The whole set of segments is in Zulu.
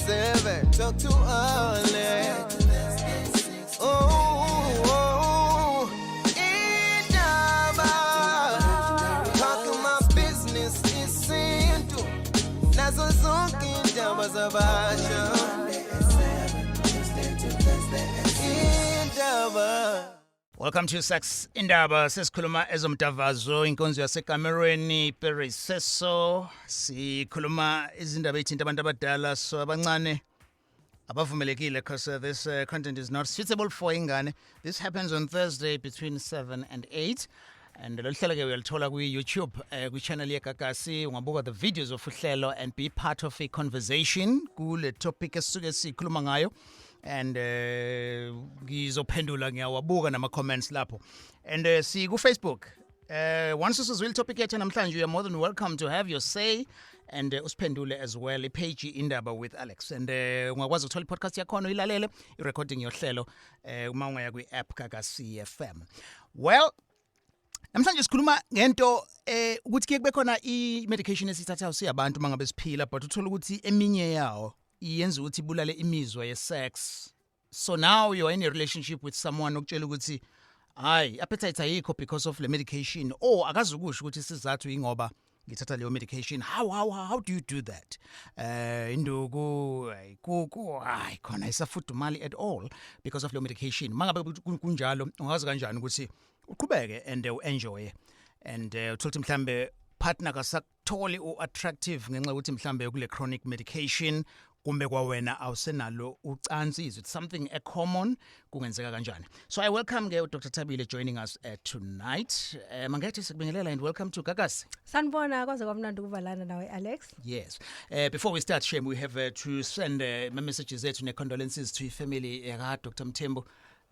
7. Talk to Alex. Oh, indaba. Talk my business isintu. Nazo zonke indaba zabasha. Indaba. Welcome to Sex Indaba. Sesikhuluma ezomdavazo, inkonzo yasekamerweni Periseso. Sikhuluma izindaba ezithinta abantu abadala, so abancane abavumelekile because this content is not suitable for ingane. This happens on Thursday between 7 and 8. And lolu hlelo ke uyalithola kwi-YouTube, kwi-channel yeGagasi. Ungabuka the videos of uhlelo and be part of a conversation kule topic esisuke sikhuluma ngayo, and ngizophendula, ngiyawabuka nama comments lapho. And si ku Facebook. Once usuzwile topic yethu namhlanje, you are more than welcome to have your say and usiphendule as well. I-page Indaba with Alex, and ungakwazi ukuthola i-podcast yakhona, uyilalele i-recording yohlelo uma ungaya kwi-app kaGagasi FM. Well, namhlanje sikhuluma ngento ukuthi kuye kube khona i-medication esithathayo siyabantu mangabe siphila, but uthola ukuthi eminye yawo iyenza ukuthi ibulale imizwa ye-sex. So now you are in a relationship with someone okutshela ukuthi hayi, appetite ayikho because of le medication, or akazukusho ukuthi isizathu ingoba ngithatha leyo medication. How do you do that? Induku ayikuku, hayi khona isafudumali at all because of leyo medication. Mangabe kunjalo, ungazi kanjani ukuthi uqhubeke and enjoy? And uthola ukuthi mhlambe partner kasakutholi u-attractive ngenxa yokuthi mhlambe kule chronic medication, kumbe kwawena awusenalo ucansi. Is it something a common? Kungenzeka kanjani? So I welcome ke uDr Thabile joining us tonight. Mangethe, sikubingelela and welcome to Gagasi. Sanibona, kwaze kwamnandi ukuvalana nawe, Alex. Yes. Before we start, Shem, we have to send messages ethu ne-condolences to family yaka Dr. Mthembu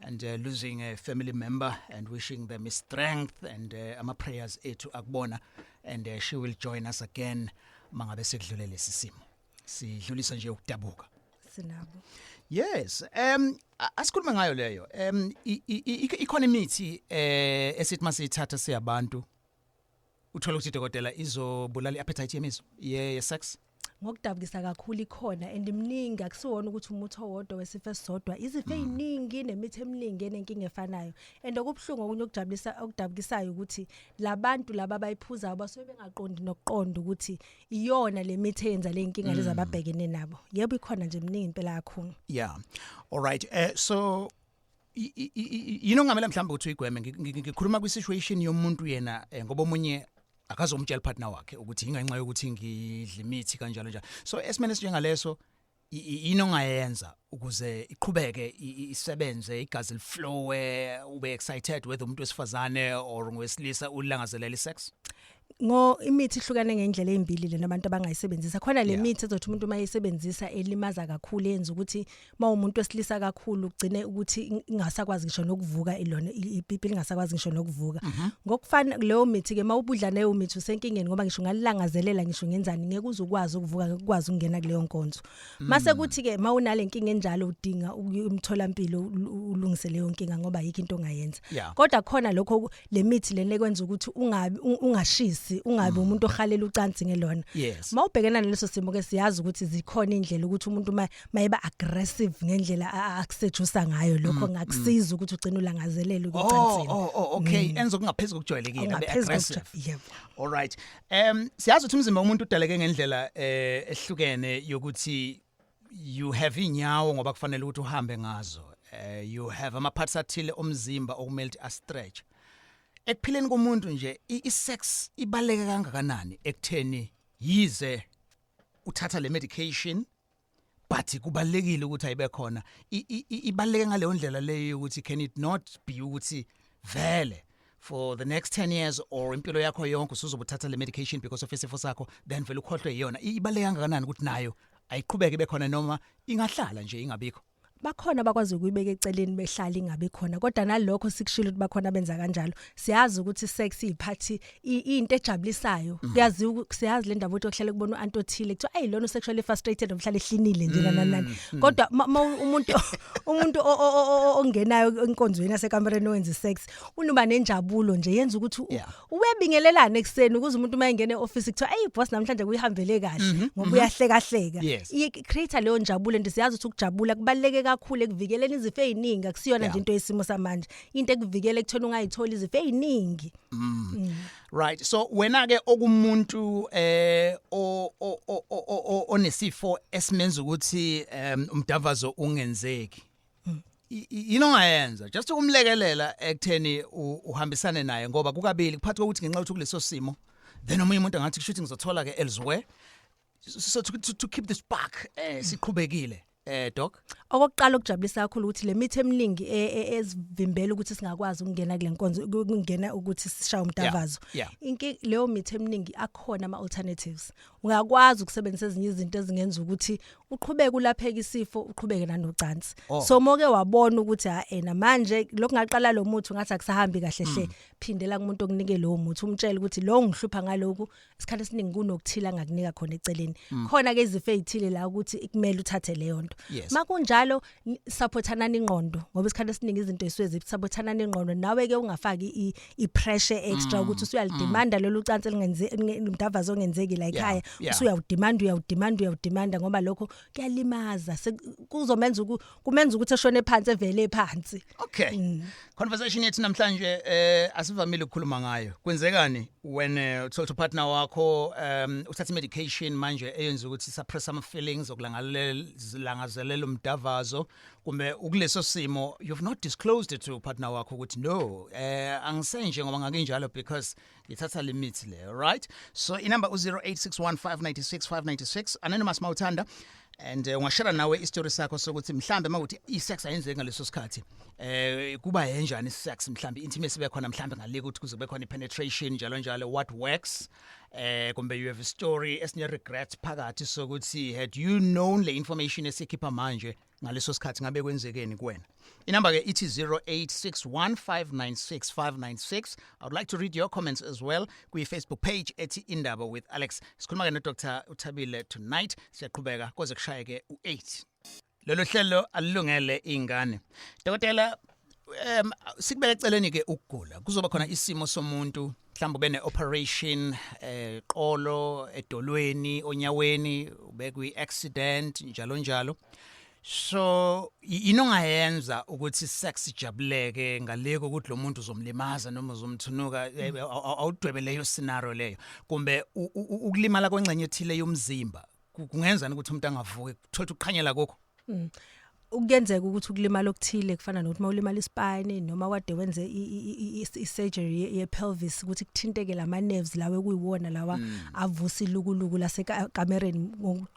and losing a family member and wishing them strength, and ama prayers ethu akubona, and she will join us again mangabe sekudlule lesi simo. Sidlulisa nje ukudabuka. Sinabo. Yes, asikhulume ngayo leyo. Ikhona imithi esithi masiyithatha siyabantu, uthola ukuthi dokotela izobulala iappetite yemizwa ye sex. Ngokudabukisa kakhulu ikhona, and iminingi. Akusiwona ukuthi umuthi owodwa wesifo esisodwa, izifo eziningi nemithi eminingi enenkinga efanayo. And okubuhlungu okunye okujabulisa okudabukisayo ukuthi labantu laba abayiphuzayo basuke bengaqondi nokuqonda ukuthi iyona le mithi eyenza le nkinga lezi ababhekene nabo. Yebo, ikhona nje, iminingi impela kakhulu. Yeah. All right. So yino ngamela mhlawumbe ukuthi uyigweme. Ngikhuluma kwi situation yomuntu yena, ngoba omunye akazomtshela partner wakhe ukuthi ingenxa yokuthi ngidla imithi kanjalo njalo. So esimene esinjengaleso, yini ongayenza ukuze iqhubeke isebenze, igazi liflowe, ube excited, whether umuntu wesifazane or ngowesilisa, ulangazelela isex? Ngo imithi ihlukane ngendlela ezimbili lena abantu abangayisebenzisa khona. Le mithi ezothi umuntu mayisebenzisa elimaza kakhulu, yenza ukuthi mawumuntu wesilisa kakhulu ugcine ukuthi ingasakwazi ngisho nokuvuka ilona ipipi, lingasakwazi ngisho nokuvuka. Ngokufana leyo mithi ke, mawubudla leyo mithi usenkingeni, ngoba ngisho ngalilangazelela, ngisho ngenzani, ngeke uze ukwazi ukuvuka, ngeke ukwazi ukungena kuleyo nkonzo. Mase kuthi ke mawunale nkinga enjalo, udinga ukuya emtholampilo ulungise leyo nkinga, ngoba ayikho into ongayenza. Kodwa khona lokho le mithi lena ekwenza ukuthi ungabi ungashisi, ungabi umuntu ohalela ucansi ngelona. Mawubhekena naleso simo ke, siyazi ukuthi zikhona indlela ukuthi umuntu mayeba aggressive ngendlela akusejusa ngayo, lokho ngakusiza ukuthi ugcine ulangazelela ukucansini. Oh, okay, enzo kungaphezulu kokujwayelekile, abe Ongaphezu aggressive. Yebo. All right. Siyazi ukuthi umzimba womuntu udaleke ngendlela ehlukene yokuthi you have inyawo ngoba kufanele ukuthi uhambe ngazo. You have ama parts athile omzimba okumele ukuthi a stretch. Ekuphileni komuntu nje, i-sex ibaleke kangakanani ekutheni yize uthatha le medication, but kubalekile ukuthi ayibe khona? Ibaleke ngaleyo ndlela leyo ukuthi can it not be ukuthi vele for the next 10 years or impilo yakho yonke usuzobe uthatha le medication because of isifo sakho, then vele ukhohlwe iyona? Ibaleke kangakanani ukuthi nayo ayiqhubeke ibe khona noma ingahlala nje ingabikho? Bakhona abakwazi ukuyibeka eceleni behlala ingabe khona, kodwa nalokho sikushilo ukuthi bakhona benza kanjalo. Siyazi ukuthi sex iyiphathi into ejabulisayo. Kuyaziwa, siyazi le ndaba ukuthi okuhlale kubona u-anti othile kuthiwa, "Ayi, lona sexually frustrated, omhlala ehlinile nje, nani nani." Kodwa umuntu ongenayo enkonzweni yasekamereni owenza sex unuba nenjabulo nje, yenza ukuthi uyabingelelana ekuseni ukuze umuntu uma engena e-office kuthiwa, "Ayi boss, namhlanje kuyihambele kahle," ngoba uyahleka hleka. I-create leyo njabulo, and siyazi ukuthi ukujabula kubaluleke kakhulu ekuvikeleni izifo eziningi. Akusiyona nje into yesimo samanje, into ekuvikela ekutheni ungayitholi izifo eziningi. Right, so wena ke okumuntu onesifo esimenza ukuthi umdavazo ungenzeki, yini ongayenza just ukumlekelela ekutheni uhambisane naye? Ngoba kukabili kuphathi kokuthi ngenxa yokuthi kuleso simo, then omunye umuntu angathi kusho ukuthi ngizothola ke elsewhere. So to keep the spark siqhubekile, doc. Okokuqala okujabulisa kakhulu ukuthi le mithi eminingi ezivimbela ukuthi singakwazi ukungena kule nkonzo, ukungena ukuthi sishaye umdavazo, inki leyo mithi eminingi akhona ama alternatives. Ungakwazi ukusebenzisa ezinye izinto ezingenza ukuthi uqhubeke ulapheke isifo, uqhubeke nanocansi. So moke wabona ukuthi ha ena manje lokhu ngaqala lo muthi ungathi akusahambi kahle hle, phindela kumuntu okunike lowo muthi, umtshele ukuthi lo ngihlupha ngalokhu. Isikhathi esiningi kunokuthila angakunika khona eceleni. Khona ke izifo ezithile la ukuthi kumele uthathe leyo nto. Makunjalo supportanani ingqondo, ngoba isikhathi esiningi izinto ezisuke zisupportanani ingqondo. Nawe ke ungafaki i-pressure extra ukuthi usuyalidemanda lolu cansi elingenze umdavazo ongenzeki la ekhaya. Usuyawudemanda, uyawudemanda, uyawudemanda, ngoba lokho kuyalimaza. Kuzomenza kumenza ukuthi eshone phansi, evele phansi. Okay. Conversation yethu namhlanje asivamile ukukhuluma ngayo. Kwenzekani when uthola partner wakho uthatha medication manje eyenza ukuthi suppress ama feelings okulangazelela umdavazo, kumbe ukuleso simo you've not disclosed it to partner wakho ukuthi no, angisenje ngoba ngakinjalo because ngithatha le mithi leyo, right? So inumber u-0861596596, anonymous mawuthanda, and ungashare nawe istory sakho sokuthi mhlambe makuthi i-sex ayenzeki ngaleso sikhathi, kuba yenjani i-sex, mhlambe intimacy bekhona, mhlambe ngale ukuthi kuze kube khona i-penetration, njalo njalo, what works, kumbe you have a story esine regrets phakathi sokuthi had you known le information esikhipha manje ngaleso sikhathi ngabe kwenzekeni kuwena. Inamba ke ithi 0861596596. I would like to read your comments as well kwi Facebook page ethi Indaba with Alex. Sikhuluma ke no Dr Uthabile tonight. Siyaqhubeka koze kushayeke u8. Lelo hlelo alilungele ingane. Dokotela, sikubeke eceleni ke ukugula, kuzoba khona isimo somuntu mhlawumbe ube ne-operation qolo, edolweni, onyaweni, ube kwi-accident, njalo njalo. So yini ongayenza ukuthi sex ijabuleke ngaleko ukuthi lo muntu uzomlimaza noma uzomthunuka? Awudwebe leyo scenario leyo, kumbe ukulimala kwengxenye ethile yomzimba kungenzani ukuthi umuntu angavuki, kuthola ukuthi uqhanyela kukho? Ukuyenzeka ukuthi ukulimala okuthile, kufana nokuthi mawulimala ispine noma kade wenze i-surgery ye-pelvis, ukuthi kuthinteke lama nerves lawe kuyiwona lawa avusa ilukuluku lasekamereni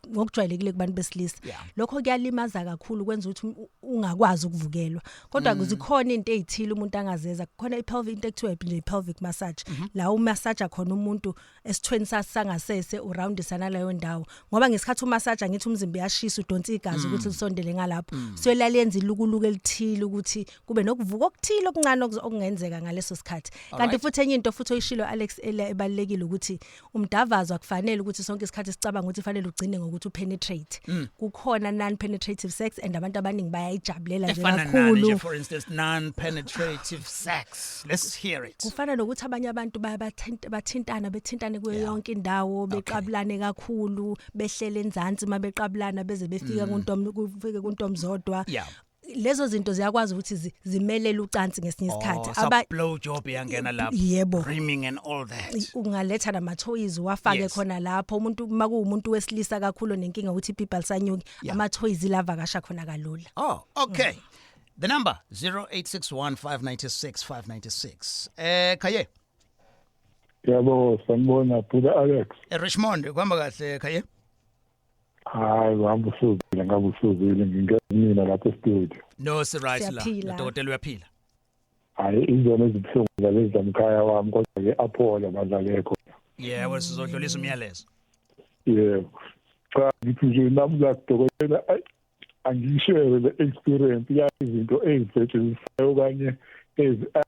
ngokujwayelekile kubantu besilisa. Lokho kuyalimaza kakhulu, kwenza ukuthi ungakwazi ukuvukelwa. Kodwa kuzikhona into ezithile umuntu angazeza khona, i-pelvic, into ekuthiwa nje i-pelvic massage, la umassage khona umuntu esithweni sangasese, uroundisa naleyo ndawo, ngoba ngesikhathi umassage ngithi umzimba uyashisa, udonsa igazi ukuthi lisondele ngalapho, so lalenza ilukuluku elithile ukuthi kube nokuvuka okuthile okuncane okungenzeka ngaleso sikhathi. Kanti futhi enye into futhi oyishilo, Alex, ebalulekile ukuthi umdavazo akufanele ukuthi sonke isikhathi sicabanga ukuthi fanele ugcine ngokuthi upenetrate. Kukhona non penetrative sex, and abantu abaningi bayayijabulela nje Efana nani kakhulu. nje, for instance, non penetrative sex? Let's hear it. Kufana nokuthi abanye abantu bayabathinta, bathintana, bethintane kuyo yonke indawo, beqabulane kakhulu, behlele enzansi mabeqabulana beze befika kuntom kufike kuntomzodwa. Lezo zinto ziyakwazi ukuthi zimelele ucansi ngesinye isikhathi. Oh, blow job iyangena lapho? Yebo. Rimming and all that. Ungaletha namathoyizi uwafake khona lapho. Umuntu makuwumuntu wesilisa kakhulu nenkinga ukuthi ipipa lisanyuki, amathoyizi lavakasha khona kalula. Oh, okay. The number 0861596596. Khaye. Yebo, sanibona Buda Alex. eRichmond, kuhamba kahle, Khaye? Hayi, uhamba usuzile, ngabe usuzile, ngingena mina lapha e-studio. No, si right la. Siyaphila. Dokotela uyaphila. Hayi, izona ezibuhlungu zalezi zamkhaya wami, kodwa ke aphola badlale khona. Yebo, sizodlulisa umyalezo. Yebo. Cha, ngithi nje namhla dokotela, ayi. Angishare le experience ya izinto ezisetshenziswayo okanye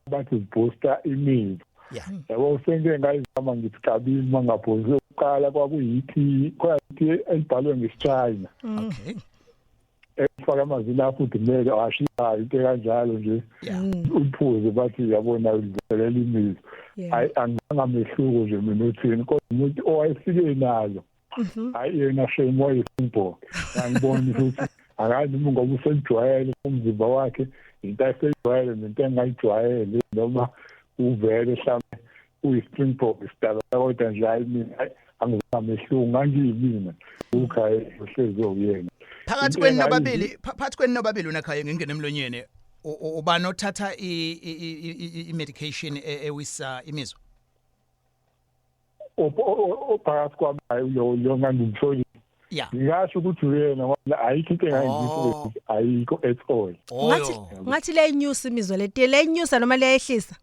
abathi ziboosta imizwa. Yabo, sengike ngayizama, ngithi kabili mangaphozi. Ukuqala kwakuyithi kwathi elibhalwe ngesiChina, efaka amazwi afudumele, ashiyayo, into kanjalo nje, uphuze, bathi yabona ulivelela imizwa. Hayi, angangamehluko nje mina uthini, kodwa umuntu owayefike nayo, hayi yena shame, wayesimple. Angiboni ukuthi akazi noma ngoba usejwayele umzimba wakhe into ayisejwayele nento engayijwayele, noma uvele mhlawumbe uyi-springbok isidaba, kodwa nje hayi, mina angizamehluko, ngangiyimina uKhaye uhlezi uyena. Phakathi kwenu nobabili, phakathi kwenu nobabili unaKhaye, ngingena emlonyeni, ubani othatha i-medication ewisa imizwa? Ophakathi kwami lo ngangimtholi, ngingasho ukuthi uyena, ngoba ayikho into engangiyisho, ayikho at all. Ngathi le news imizwa letiye le news noma leyehlisa?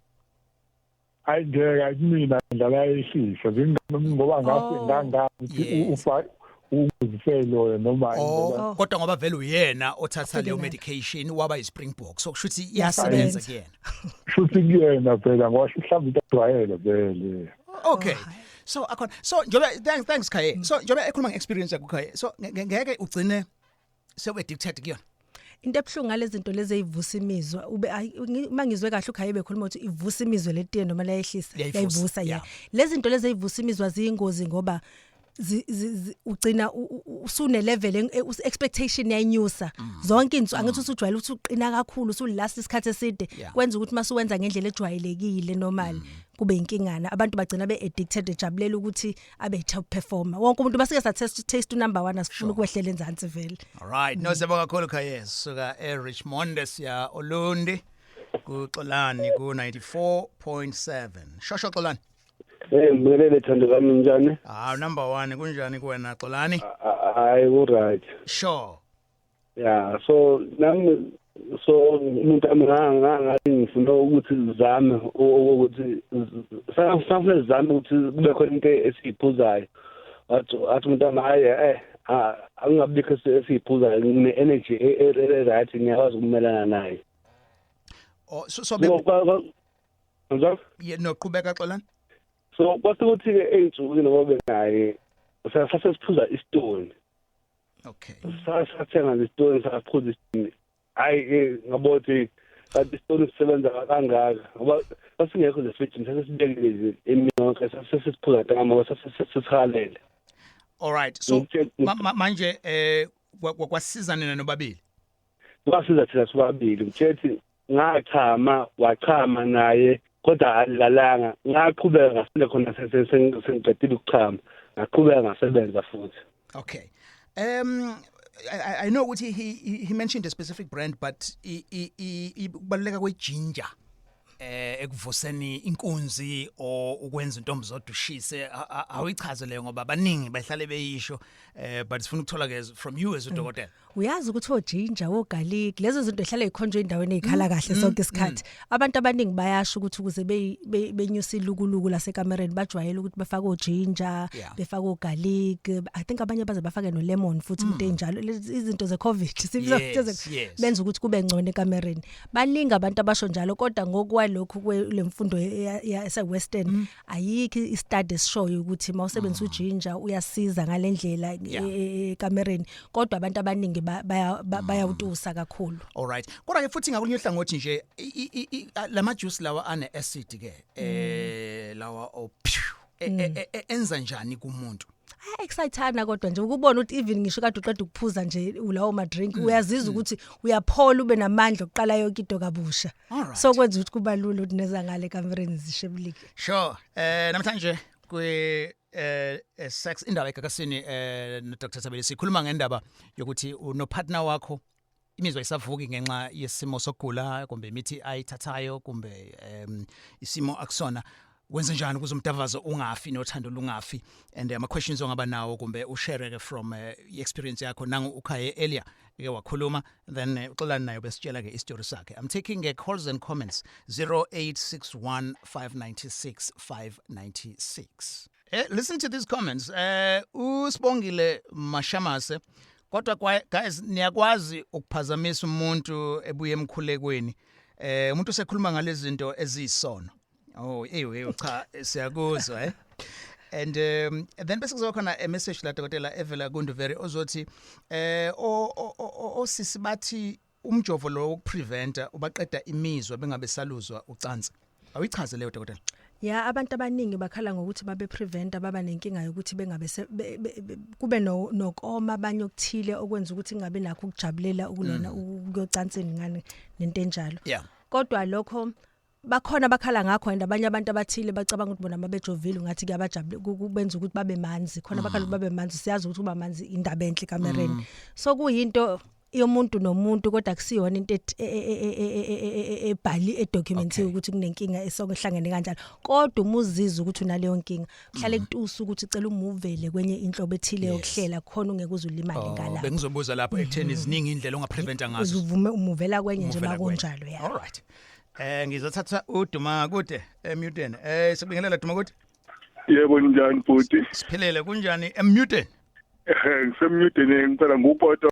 Hayi, ngeke, kumina ndlala yehlisa zingabe, ngoba ngase ngangazi ukuthi ufa ukuzifelo noma ngoba. Kodwa ngoba vele uyena othatha leyo medication, waba yi-springbok, so kusho ukuthi iyasebenza kuyena. Shuthi kuyena phela, ngoba mhlawumbe into ajwayele vele. Okay, so akhona, so njobe, thanks Khaye. So njobe ekhuluma nge-experience yakho Khaye, so ngeke ugcine sewu addicted kuyona? Into ebuhlungu ngalezi zinto lezi ezivusa imizwa, ube mangizwe kahle uKhaye bekhuluma ukuthi ivusa imizwa letiye noma layehlisa? Yayivusa. Ya, lezi zinto lezi ezivusa imizwa ziyingozi, ngoba ugcina usune level expectation yayinyusa zonke insuku. Angithi usujwayele ukuthi uqina kakhulu, usulast isikhathi eside, kwenza ukuthi masuwenza ngendlela ejwayelekile normal kube inkingana. Abantu bagcina be addicted, ejabulela ukuthi abe top performer. Wonke umuntu basike sa test taste number 1, asifuna ukwehlela enzansi vele. All right, no, siyabonga kakhulu Khaye. Suka eRichmond siya Olundi kuXolani ku 94.7. Shosho Xolani. Eh, ngibingelele Thando kami, njani? Ah, number 1, kunjani kuwena Xolani? Hayi, ku right. Yeah, so nami, so umuntu ami ngathi ngifuna ukuthi zame ukuthi safuna zame ukuthi kube khona into esiyiphuzayo. Wathi umuntu ami, hayi, angingabikho esiyiphuzayo, ngine energy e right, ngiyakwazi ukumelana naye. Oh, so Ngizwa? Yeah, no, qhubeka Xolani. So kwase kuthi ke ey'nsukwini ngoba naye sase siphuza isitoni. Sathenga nje isitoni, saphuza isitoni. Hayi ke, ngabona ukuthi kanti isitoni sisebenza kangaka, ngoba sasingekho nje efrijini, sasesibekile nje emini yonke, sasesiphuza ntambama, sasesihalele. All right, so manje kwasiza nina nobabili? Kwasiza thina sobabili. Ngithe ngachama, wachama naye, kodwa alilalanga. Ngaqhubeka ngasile khona, sengiqedile ukuchama, ngaqhubeka ngasebenza futhi. Okay. I know ukuthi he mentioned a specific brand, but kubaluleka kwe-ginger ekuvuseni inkunzi or ukwenza intombi zodwa ushise, awuyichaze leyo, ngoba abaningi bahlale beyisho, but sifuna ukuthola ke from you as udokotela. Uyazi ukuthi ojinja, ogarlic, lezo zinto ehlale ikhonjwe endaweni ezikhala kahle sonke isikhathi. Abantu abaningi bayasho ukuthi ukuze benyuse ilukuluku lasekamereni, bajwayele ukuthi bafake ojinja, befake ogarlic. I think abanye baze bafake no lemon futhi, into enjalo. Lezi izinto ze COVID sibiza benza ukuthi kube ngcono ekamereni. Baningi abantu abasho njalo, kodwa ngokwalokhu kwelemfundo yase western, ayikho istudy esishoyo ukuthi mawusebenzisa ujinja uyasiza ngalendlela ekamereni, kodwa abantu abaningi bayawutusa kakhulu. All right, kodwa ke futhi ngakulunye uhlangothi nje, lama juice lawa ane acid ke, lawa o phew, enza njani kumuntu? Excitana, kodwa nje ukubona ukuthi even ngisho kade uqeda ukuphuza nje lawo ma drink, uyazizwa ukuthi uyaphola, ube namandla okuqala yonke into kabusha. So kwenza ukuthi kuba lula ukuthi neza ngale ekamereni zishebulike. Sure. Namhlanje kwi sex indaba egagasini no Dr Thabile, sikhuluma ngendaba yokuthi unopartner wakho imizwa isavuki ngenxa yesimo sokugula, kumbe imithi ayithathayo, kumbe isimo akusona. Wenze njani ukuze umdavazo ungafi nothando lungafi? And ama questions ongaba nawo, kumbe ushare ke from i-experience yakho. Nangu uKhaye earlier ke wakhuluma, then uXolani nayo besitshela ke istory sakhe. I'm taking calls and comments, 0861 596 596. Listen to these comments. Usibongile Mashamase. Kodwa guys, niyakwazi ukuphazamisa umuntu ebuye emkhulekweni. Umuntu usekhuluma ngalezi zinto eziyisono. Oh, eyo cha, siyakuzwa eh. And then bese kuzoba khona a message la, dokotela, evela kuNduveri ozothi osisi bathi umjovo lo wokupreventa ubaqeda imizwa, bengabe saluzwa ucansi. Awuyichaze leyo, dokotela. Ya, abantu abaningi bakhala ngokuthi babe preventa baba nenkinga yokuthi bengabe kube no nokoma abanye okuthile okwenza ukuthi kungabe nakho ukujabulela ukulona ukuyocansini ngani nento enjalo. Kodwa lokho bakhona bakhala ngakho, and abanye abantu abathile bacabanga ukuthi bona mabejovile ngathi kuyabajabule, kubenza ukuthi babe manzi. Khona bakhala ukuthi babe manzi. Siyazi ukuthi kuba manzi indaba enhle kamereni, so kuyinto yomuntu nomuntu, kodwa kusiyona into ebhali edocumentiwe ukuthi kunenkinga esonke ehlangene kanjalo. Kodwa uma uzizwa ukuthi unaleyo nkinga, kuhlale kutusa ukuthi cela umuvele kwenye inhlobo ethile yokuhlela khona ungeke uze ulimale ngalapho. Bengizobuza lapho ekutheni ziningi indlela ongapreventa ngazo. Uzuvume umuvela kwenye nje. Umuvela kwenye. Makunjalo, ya. All right. Ngizothatha uDuma kude eMuden. Sikubingelela, Duma kude. Yebo, njani bhuti? Siphilele, kunjani eMuden? Ngisemnyudeni ngicela ngupoto.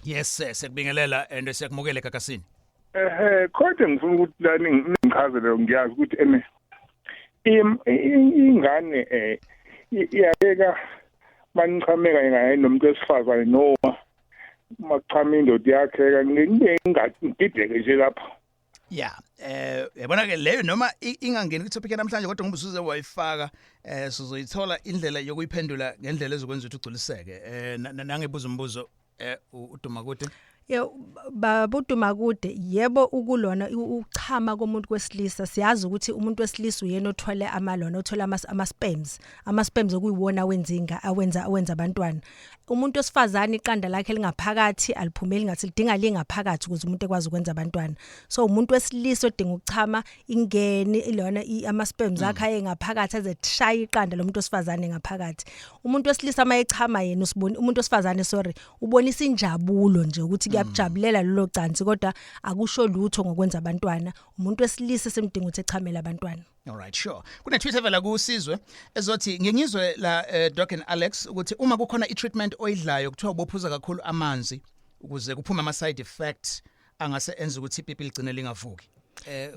Yes, siyakubingelela and siyakumukela eGagasini. Kodwa ngifuna ukuthi lani ngichazele, ngiyazi ukuthi ene ingane iyabeka manichameka ngaye nomuntu wesifazane noma makuchama indoda yakhe, ngibe ngidideke nje lapho. Yeah, yabona ke leyo noma ingangeni ku topic namhlanje, kodwa ngoba usuze wayifaka sizoyithola indlela yokuyiphendula ngendlela ezokwenza ukuthi ugculiseke. Nangebuza umbuzo uDuma kude. Ye, babuduma kude, yebo, ukulona ukuchama komuntu kwesilisa, siyazi ukuthi umuntu wesilisa uyena othwele amalona othola ama sperms, ama sperms okuyiwona wenza inga awenza abantwana. Umuntu wesifazane iqanda lakhe lingaphakathi, aliphumeli ngathi, lidinga lingaphakathi ukuze umuntu ekwazi ukwenza abantwana. So umuntu wesilisa odinga ukuchama ingene ilona ama sperms akhe aye ngaphakathi aze shaya iqanda lomuntu wesifazane ngaphakathi. Umuntu wesilisa mayechama yena usibona, umuntu wesifazane, sorry, ubonisa injabulo nje ukuthi kuyakujabulela lelo cansi, kodwa akusho lutho ngokwenza abantwana. Umuntu wesilisa semdinga ukuthi echamele abantwana. All right, sure. Kune tweet evela kusizwe ezothi ngingizwe la Doc and Alex ukuthi uma kukhona i-treatment oyidlayo kuthiwa ubophuza kakhulu amanzi ukuze kuphume ama side effects angase enze ukuthi ipipi ligcine lingavuki.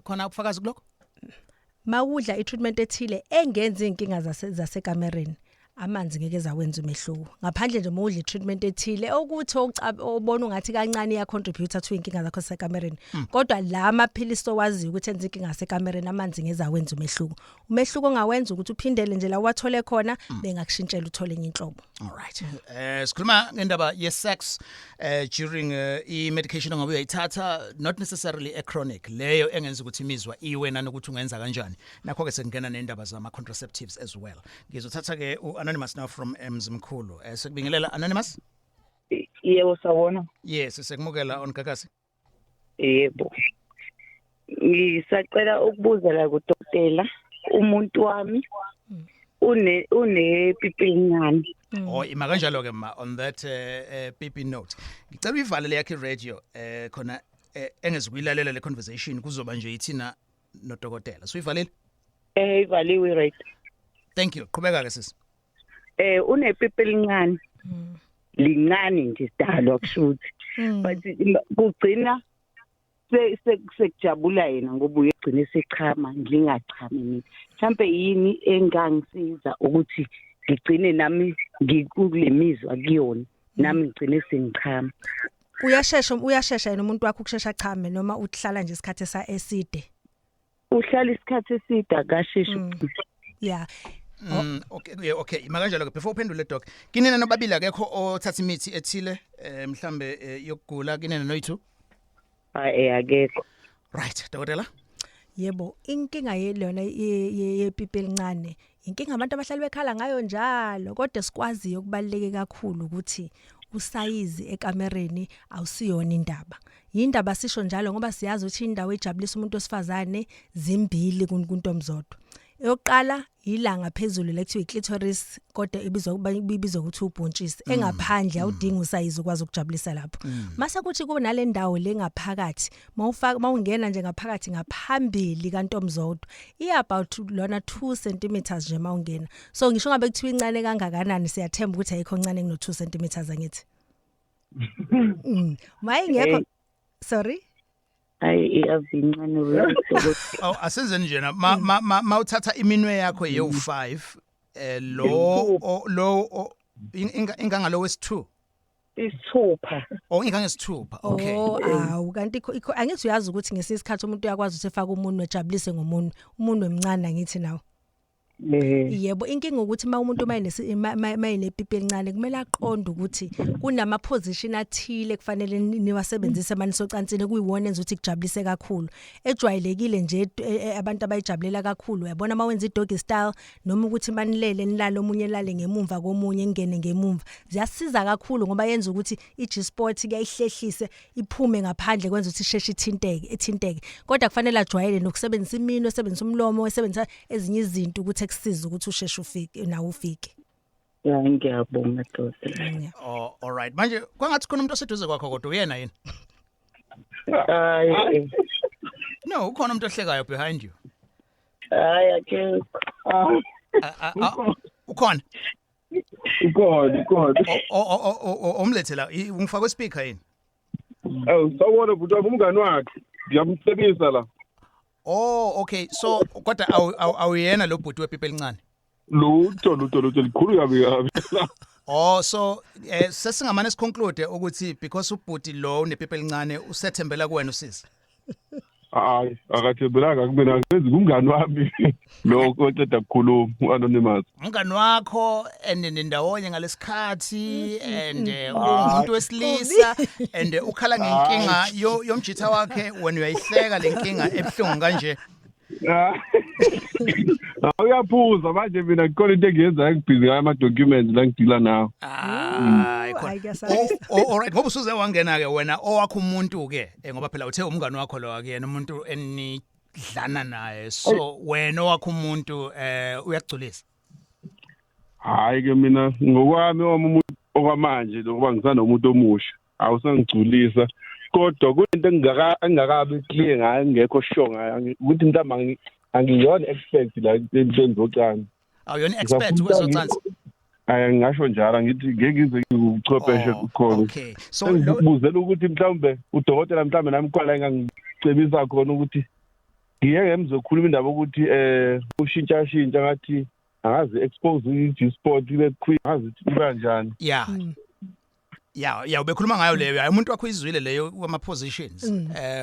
Khona ubufakazi kulokho? Mawudla i-treatment ethile engenza inkinga zasekamereni, amanzi ngeke zawenza umehluko, ngaphandle nje mawudla i-treatment ethile okuthi obona ungathi kancane iya contribute to inkinga zakho zasekamereni. Kodwa la amaphilisi owaziyo ukuthi enza inkinga zasekamereni, amanzi ngeze awenza umehluko. Umehluko ongawenza ukuthi uphindele nje la wathole khona, bengakushintshela uthole enye inhlobo. All right. Sikhuluma ngendaba ye sex during i medication ongabe uyayithatha, not necessarily a chronic leyo engenza ukuthi imizwa iwe, nanokuthi ungenza kanjani. Nakho ke sekungena nendaba zama contraceptives as well. Ngizothatha ke uAnonymous now from Mzimkhulu. Sekubingelela, Anonymous. Yebo, sawona. Yes, sekumukela on Gagasi. Yebo. Ngisacela ukubuza la kudokotela, umuntu wami une pipi encane. Oh, ima kanjalo ke ma on that pipi note. Ngicela uyivale le yakhe radio khona engezukuyilalela le conversation, kuzoba nje ithina nodokotela. So uyivalile? Eh, ivaliwe, right. Thank you. Qhubeka ke, sisi. Unepipi elincane. Lincane nje sidalwa kushuthi. But kugcina sekujabula yena ngoba uyegcina esechama, ngingachami mina. Mhlambe yini engangisiza ukuthi ngigcine nami ngikule mizwa kuyona, nami ngigcine sengichama? Uyashesha yena umuntu wakho ukushesha chame noma uhlala nje isikhathi eside? Uhlala isikhathi eside, akasheshi. Yeah. Okay, yeah, okay. Ima kanjalo ke before uphendule, doc. Kinina nobabili akekho othatha imithi ethile mhlambe yokugula kinina noyithu? Hayi, akekho. Right, dokotela. Yebo, inkinga yelona yepipi elincane, inkinga abantu abahlali bekhala ngayo njalo, kodwa sikwaziyo kubaluleke kakhulu ukuthi usayizi ekamereni awusiyona indaba. Yindaba sisho njalo ngoba siyazi ukuthi indawo ejabulisa umuntu wesifazane zimbili kuntomzodwa. Eyokuqala ilanga phezulu lekuthiwa iclitoris, kodwa ibizwa ukuthi ubhontshisi engaphandle, awudingi usayizi ukwazi ukujabulisa lapho. Mase kuthi kunale ndawo lengaphakathi, mawufaka mawungena nje ngaphakathi ngaphambili kantomzodwa, i about lona 2 cm nje mawungena. So ngisho ngabe kuthiwa incane kangakanani, siyathemba ukuthi ayikho ncane kuno 2 cm, angithi? Mayingekho, sorry. Hayi, iyavincane wena. Oh, asenzeni njena, ma uthatha iminwe yakho yewu5, lo ingangalo wesi2. Isithupha. Oh, ingangesithupha, okay. Oh, awu, kanti angithi uyazi ukuthi ngesinye isikhathi umuntu uyakwazi ukuthi efake umunwe, ejabulise ngomunwe, umunwe emncane, angithi nawo? Yebo, inkinga ukuthi uma umuntu mayinepipi elincane, kumele aqonde ukuthi kunama position athile kufanele niwasebenzise manje socansini, kuyiwona enza ukuthi kujabulise kakhulu. Ejwayelekile nje, abantu abayijabulela kakhulu, uyabona uma wenza i-doggy style, noma ukuthi manilele, nilale, omunye elale ngemumva komunye, ngene ngemumva, ziyasiza kakhulu ngoba yenza ukuthi i-G spot kuyayihlehlise iphume ngaphandle, kwenza ukuthi isheshe ithinteke. Kodwa kufanele ajwayele nokusebenzisa iminwe, esebenzisa umlomo, esebenzisa ezinye izinto ukuthi ekusize ukuthi usheshe ufike nawe ufike. Ya, ngiyabonga, doctor. Oh, all right. Manje kwangathi khona umuntu oseduze kwakho, kodwa uyena yini? Hayi. No, ukhona umuntu ohlekayo behind you. Hayi, akekho. Ah, ukhona. Ukhona, ukhona. Omlethela, ungifake speaker yini? Awu, sawubona bhuti wami, umngani wakhe. Ngiyamcebisa la. Oh, okay. So kodwa awuyena lo bhuti wepipi elincane? Lutho, lutho, lutho, likhulu kabi kabi. Oh, so sesingamane siconclude ukuthi because ubhuti lo unepipi elincane, usethembela kuwena usisi. Hayi, akathembelanga kumina, ngenza kumngani wami lo oceda kukhuluma, u-anonymous. Umngani wakho, and nindawonye ngalesikhathi, and ungumuntu wesilisa, and ukhala ngenkinga yomjitha wakhe, wena uyayihleka lenkinga ebuhlungu kanje. Uyaphuza manje, mina kukhona into engiyenzayo, ngibhizi ngayo ama-documents la ngidila nawo. Hayi khona. Hayi, kuyasabisa. Oh, all right, ngoba usuze wangena ke wena, owakho umuntu ke, ngoba phela uthe umngani wakho lo akuyena umuntu enidlana naye, so wena owakho umuntu uyakugculisa? Hayi ke, mina ngokwami, wami umuntu okwamanje, lokuba ngisanomuntu omusha, awusangigculisa, kodwa kunento engingakabi clear ngayo, ngekho sure ngayo ukuthi mhlawumbe angiyona expert la entweni zocansi. Awuyona expert kwezocansi? Hayi, ngingasho njalo, ngithi ngeke ngize ngiwuchwepheshe khona. Okay, so lo Ngibuzela ukuthi mhlawumbe udokotela, mhlawumbe nami khona engangicebisa khona ukuthi ngiye ngemzokhuluma indaba ukuthi ushintsha shintsha, ngathi angazi expose i-G spot ibe quick, ngazi ukuthi kanjani. Ya, ubekhuluma ngayo leyo. Hayi, umuntu wakho izwile leyo kwama positions,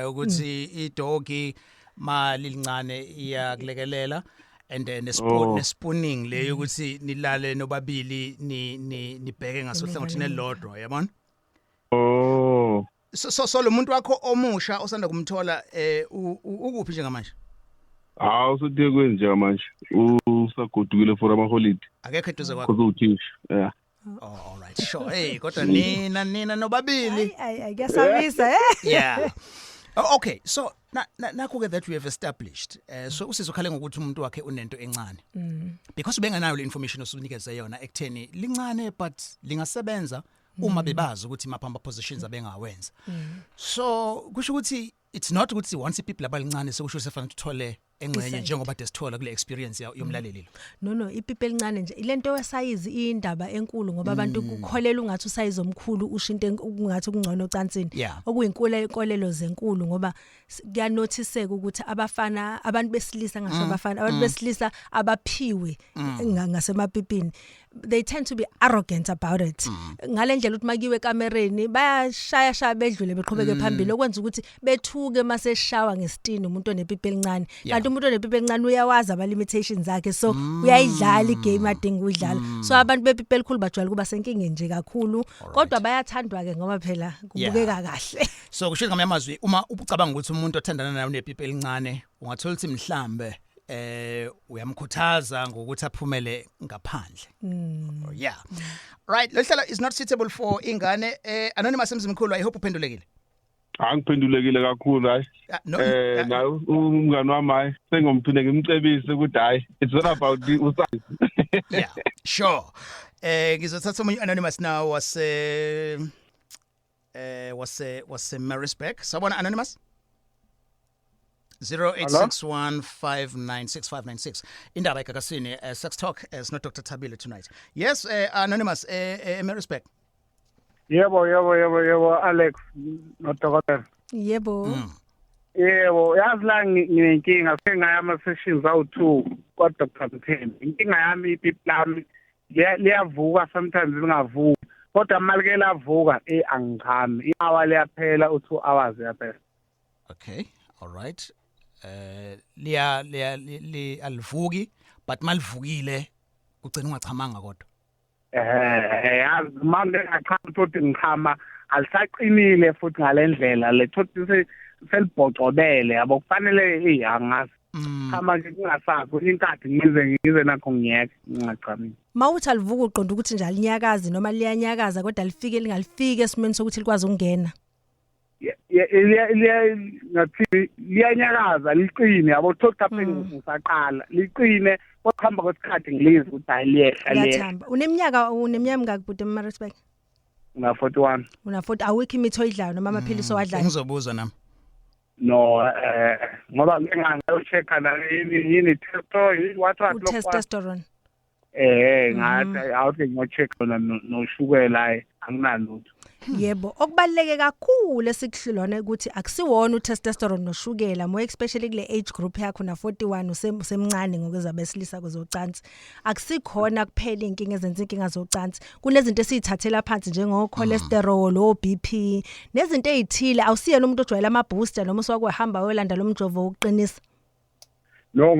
ukuthi i-doggy mali lincane iyakulekelela, and then nespoon, nespooning leyo, ukuthi nilale nobabili, ni ni nibheke ngasohlangothini elilodwa, yabona? Oh. So lo muntu wakho omusha osanda kumthola, ukuphi njengamanje? Hawu, usuthe kwenje manje, usagodukile for ama holiday. Akekho eduze kwakho? Because uthisha, yeah. Oh, all right, sure. Hey, kodwa nina nobabili. Hayi, hayi, kuyasabisa, eh. Yeah. Oh, okay, so nakho ke that we have established, so usisi ukhale ngokuthi umuntu wakhe unento encane because ubengenayo le information osunikeze yona ekutheni lincane but lingasebenza uma bebazi ukuthi mapha ama positions abengawenza. So kusho ukuthi it's not ukuthi once ipipi labalincane sekusho sefanele uthole engxenye njengoba desithola kule experience yomlaleli lo. No, ipipi elincane nje, lento yesayizi indaba enkulu, ngoba abantu kukholela ungathi usayizi omkhulu usho into ungathi kungcono ocansini, okuyinkolo, inkolelo zenkulu, ngoba kuyanothiseka ukuthi abafana, abantu besilisa, ngasho abafana, abantu besilisa abaphiwe ngasemapipini, they tend to be arrogant about it, ngalendlela ukuthi makiwe ekamereni bayashaya shaya bedlule, beqhubeke phambili, okwenza ukuthi bethuke maseshawa ngesitini umuntu onepipi elincane. Kanti umuntu onepipi elincane uyawazi ama limitations akhe, so uyayidlala igame adinga ukuyidlala. So abantu bepipi elikhulu bajwayele kuba senkingeni nje kakhulu, kodwa bayathandwa ke ngoba phela kubukeka kahle. So kusho ngamanye amazwi, uma ucabanga ukuthi umuntu othandana naye unepipi elincane, ungathola ukuthi mhlambe uyamkhuthaza ngokuthi aphumele ngaphandle. Oh, yeah, right, lo hlelo is not suitable for ingane. Anonymous Emzimkhulu, I hope uphendulekile. Angiphendulekile kakhulu, hayi. Ah, no. Naye umngani wami, hayi, sengomphinde ngimcebise ukuthi hayi, it's not about the usize. Yeah, sure. Ngizothatha omunye anonymous now wase Maritzburg. Sawubona, anonymous. 0861596596, indaba eGagasini, sex talk, is not Dr Thabile tonight. Yes, anonymous, Maritzburg. Yebo Alex nodokotela. Yebo. Yebo, yazi la nginenkinga sengaya ama sessions awu2 kwa Dr. Mthembu. Inkinga yami ipipi lami liyavuka sometimes lingavuki. Kodwa malike lavuka angichami. I-hour liyaphela u2 hours yaphela. Okay, all right. Liya alivuki but malivukile ugcina ungachamanga kodwa. Yazi manje ngachama futhi ngichama alisaqinile futhi ngalendlela le thothi selibhocobele yabo kufanele angazi chama nje kungasazi inkathi ngize nakho ngiyeke ngingachami. Mawuthi alivuka uqonda ukuthi nje alinyakazi noma liyanyakaza kodwa lifike lingalifike esimeni sokuthi likwazi ukungena. Ngathi liyanyakaza liqine yabo thothi apha ngisaqala liqine kwakuhamba kwesikhathi ngilizwe ukuthi hayi liyehla liyathamba. Uneminyaka mingaki bhuti eMaritzburg? Una 41. Una 40. Awikho imithi oyidlayo noma amaphilisi owadlayo? Ngizobuza nami. No, ngoba ngingayo-check-a la yini testosterone. Ngathi awuthi ngiyo-check yona noshukela anginalutho. Yebo, okubaluleke kakhulu esikuhlulona ukuthi akusiwona utestosterone noshukela, more especially kule age group yakho na 41 usemncane ngokwezabesilisa kwezocansi. Akusikhona kuphela inkinga ezenza inkinga zocansi. Kunezinto esizithathela phansi njengo cholesterol, o BP, nezinto ezithile. Awusiyena umuntu ojwayele ama booster noma uswakuhamba uyolanda lo mjovo wokuqinisa. No,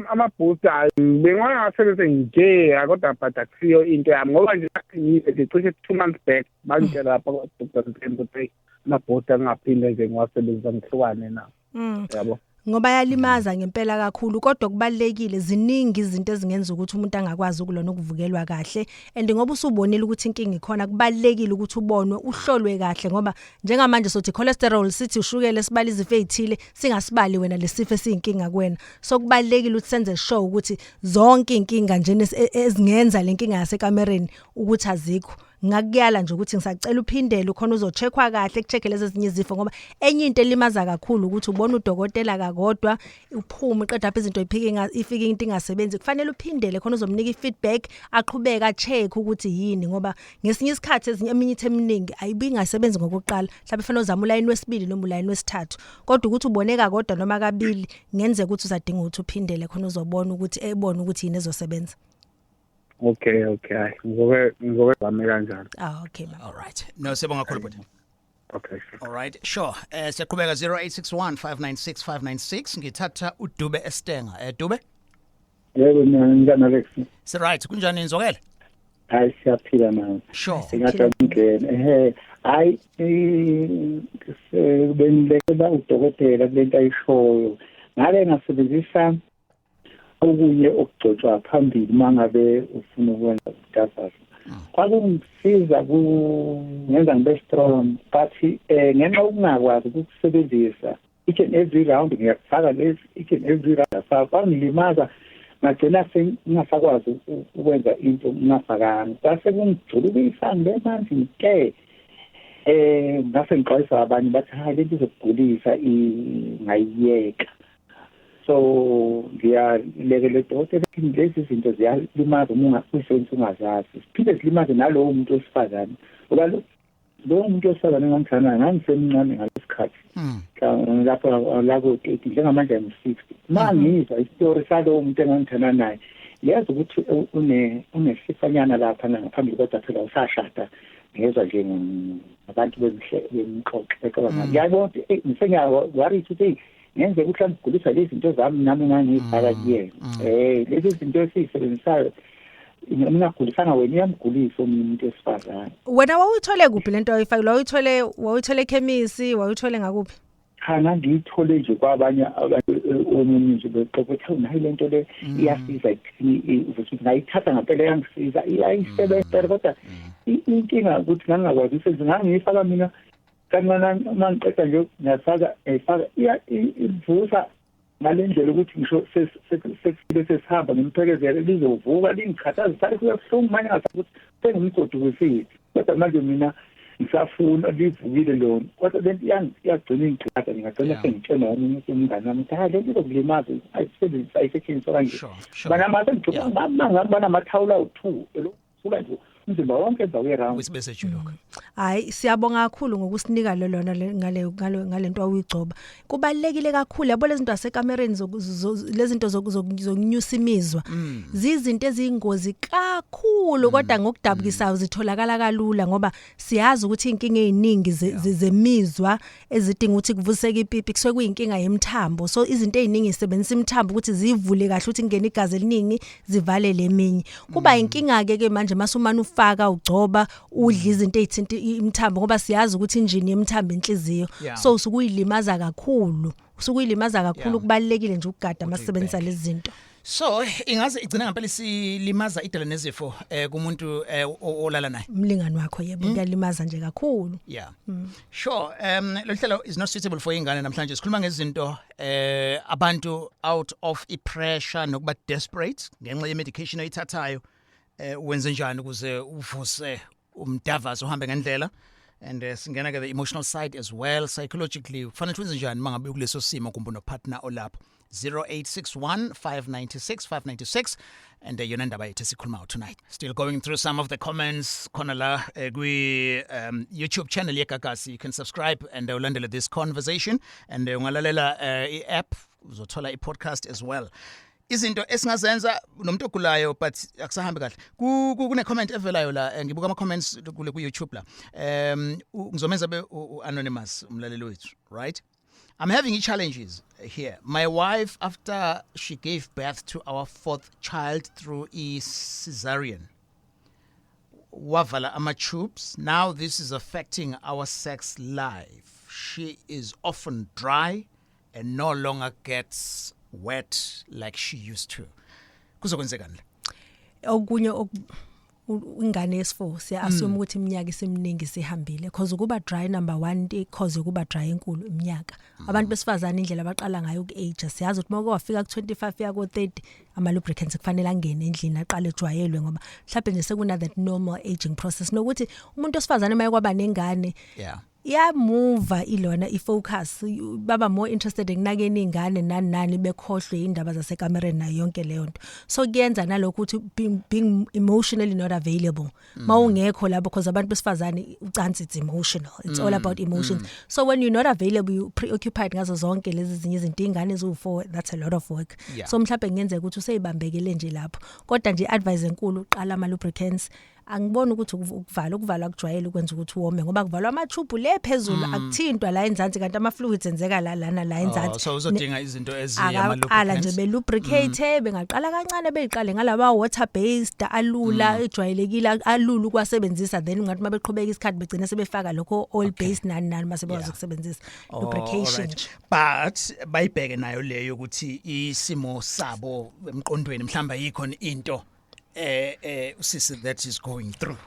ama booster bengingasebenzise nje kodwa but akusiyo into yami ngoba nje ngicishe 2 months back bangitshela lapha kwa Dr. Mthembu ukuthi ama booster ngingaphinde nje ngiwasebenzisa ngihlukane nawo. Yabo. Ngoba yalimaza ngempela kakhulu kodwa kubalekile ziningi izinto ezingenza ukuthi umuntu angakwazi ukulona ukuvukelwa kahle and ngoba usubonile ukuthi inkinga ikhona kubalekile ukuthi ubonwe uhlolwe kahle ngoba njengamanje sothi cholesterol sithi ushukela sibali izifo ezithile singasibali wena lesifo esiyinkinga kuwena. So kubalekile ukuthi senze sure ukuthi zonke inkinga nje ezingenza lenkinga yasekamereni ukuthi azikho. Ngakuyala nje ukuthi ngisacela uphindele ukhona uzocheckwa kahle kuchecke lezi ezinye izifo ngoba enye into elimaza kakhulu ukuthi ubona udokotela kakodwa uphume uqeda lapha izinto iphike ifike into ingasebenzi. Kufanele uphindele khona uzomnika ifeedback aqhubeka check ukuthi yini ngoba ngesinye isikhathi ezinye eminye ithi eminingi ayibi ingasebenzi ngokuqala mhlawumbe fanele uzame ulayini wesibili noma ulayini wesithathu kodwa ukuthi uboneka kodwa noma kabili ngenzeka ukuthi uzadinga ukuthi uphindele khona uzobona ukuthi ebone ukuthi yini ezosebenza. Okay, ngizoke zame kanjalo. Okay mama. All right. No, siyabonga kakhulu bhuti. Okay. All right, sure. Siyaqhubeka 0861 596 596 ngithatha uDube Estenga. Dube? Yebo mina njani Alex? Si right, kunjani nizokele? Hayi siyaphila mama. Sure. Singathi hayi benilekela udokotela kulento ayishoyo. Ngale ngasebenzisa okunye okugcotshwa phambili mangabe ufuna ukwenza udazazo. Kwakungisiza kungenza ngibe strong but ngenxa yokungakwazi ukukusebenzisa each and every round ngiyakufaka lezi each and every round afaka kwangilimaza ngagcina sengingasakwazi ukwenza into ngingafakanga kwase kungijulukisa ngibe manzi nke ngase ngixwayisa abanye bathi hayi lento izokugulisa ngayiyeka. So ngiyalekele dokotela lezi zinto ziyalimaza uma ungakuyisebenzisa ungazazi siphinde zilimaze nalowo muntu wesifazane ngoba lowo muntu wesifazane engangithanda ngangisemncane ngalesikhathi lapho lapho 30 njengamanje ngim-60 uma ngizwa isitori salowo muntu engangithanda naye ngiyazi ukuthi unesifanyana lapha ngaphambili kodwa phela usashada ngezwa nje ngabantu bemxoxe cabanga ngiyabona ukuthi ngisengiyaworry ukuthi ngenze ukuthi angigulisa lezi zinto zami nami ngangiyifaka kuyena. Lezi zinto esizisebenzisayo ngingagulisanga wena iyamgulisa omunye umuntu wesifazane. Wena wawuyithole kuphi lento oyifakile? Wawuyithole ekhemisi, wawuyithole ngakuphi? Cha ngangiyithole nje kwabanye omunye nje bexoxa nayi lento le iyasiza ekuthini ukuthi ngayithatha ngempela yangisiza iyayisebenza kodwa inkinga ukuthi ngangakwazi ukusenza ngangiyifaka mina kancane mangiqeda nje ngiyafaka ngiyifaka ivusa ngalendlela ukuthi ngisho sesifike sesihamba ngimphelekezele lizovuka lingikhathaza sale kuyabuhlungu manje ngathi ukuthi sengimgodukisile kodwa manje mina ngisafuna livukile lona kodwa lento iyagcina ingigxatha ngingagcina sengitshela omunye umngane wami ukuthi hayi lento izokulimaza ayisetshenziswa kanje banamathawula u2 elokhu nje Umzimba wonke emva kwe-round. Ukuthi bese juluka. Hayi, siyabonga kakhulu ngokusinika lo lona ngale ngalento awuyigcoba. Kubalekile kakhulu, yabo, lezi zinto asekamereni, lezi zinto zokunyusa imizwa. Zizinto eziyingozi kakhulu, kodwa ngokudabukisayo zitholakala kalula, ngoba siyazi ukuthi inkinga eziningi zemizwa ezidinga ukuthi kuvuseke ipipi kusuke kuyinkinga yemthambo. So izinto eziningi zisebenzisa imithambo ukuthi zivule kahle, ukuthi kungene igazi eliningi, zivale leminye. Kuba inkinga ke ke manje masumana ufaka, ugcoba, udla izinto ezithinta imithambo, ngoba siyazi ukuthi injini yemthambo inhliziyo. So usukuyilimaza kakhulu, usukuyilimaza kakhulu. Kubalekile nje ukugada masebenzisa lezi zinto. So ingaze igcina ngempela isilimaza, idala nezifo kumuntu olala naye. Umlingani wakho, yebo, kuyalimaza nje kakhulu. Yeah. Sure. Lo hlelo is not suitable for ingane namhlanje. Sikhuluma ngezinto abantu out of i-pressure nokuba desperate ngenxa ye medication oyithathayo, wenze njani ukuze uvuse umdavazo, uhambe ngendlela? And singena ke the emotional side as well, psychologically kufanele wenze njani mangabe kuleso simo kumbe no partner olapho? 0861 596 596, and yona ndaba yethu esikhuluma tonight. Still going through some of the comments khona la kwi YouTube channel yeGagasi. You can subscribe and ulandele this conversation, and ungalalela i-app, uzothola i-podcast as well. Izinto esingazenza nomuntu ogulayo but akusahambi kahle. Kune comment evelayo la, ngibuka ama comments kule ku YouTube la. Ngizomenza be anonymous umlaleli wethu, right? "I'm having challenges here. My wife, after she gave birth to our fourth child through a cesarean, wavala ama tubes. Now this is affecting our sex life. She is often dry and no longer gets wet like she used to." Kuzokwenzekani la? Okunye ingane yesi4, siya assume ukuthi iminyaka iseminingi sihambile, because ukuba dry, number 1 i-cause yokuba dry enkulu iminyaka. Abantu besifazane, indlela abaqala ngayo uku-age, siyazi ukuthi mawuke wafika ku25 ya ko30, ama lubricants kufanele angene endlini, aqale ejwayelwe, ngoba mhlawumbe nje sekuna that normal aging process, nokuthi umuntu osifazane maye kwaba nengane, iyamuva ilona ifocus, baba more interested ekunakeni ingane nani nani, bekhohlwe indaba zasekamereni nayo yonke leyo nto. So kuyenza nalokho ukuthi being emotionally not available mawungekho lapho, because abantu besifazane ucansi, it's emotional, it's all about emotions. So when you're not available, you preoccupied ngazo zonke lezi zinye izinto, ingane eziwu4, that's a lot of work. So mhlawumbe kungenzeka ukuthi useyibambekele nje lapho, kodwa nje advice enkulu, uqala ama lubricants. Angiboni ukuthi ukuvala kujwayele ukwenza ukuthi wome, ngoba kuvalwa amathubhu le phezulu, akuthintwa la enzansi, kanti ama fluids enzeka la lana la enzansi. Oh, so uzodinga izinto Akaqala nje belubricate, bengaqala kancane, beyiqale ngalaba water based alula, ejwayelekile, alula ukwasebenzisa, then ungathi mabeqhubeka isikhathi begcina sebefaka lokho oil based nani nani, mase bekwazi ukusebenzisa Oh, lubrication alright. nje. But bayibheke nayo leyo ukuthi isimo sabo emqondweni, mhlamba ayikho into usisi that is going through.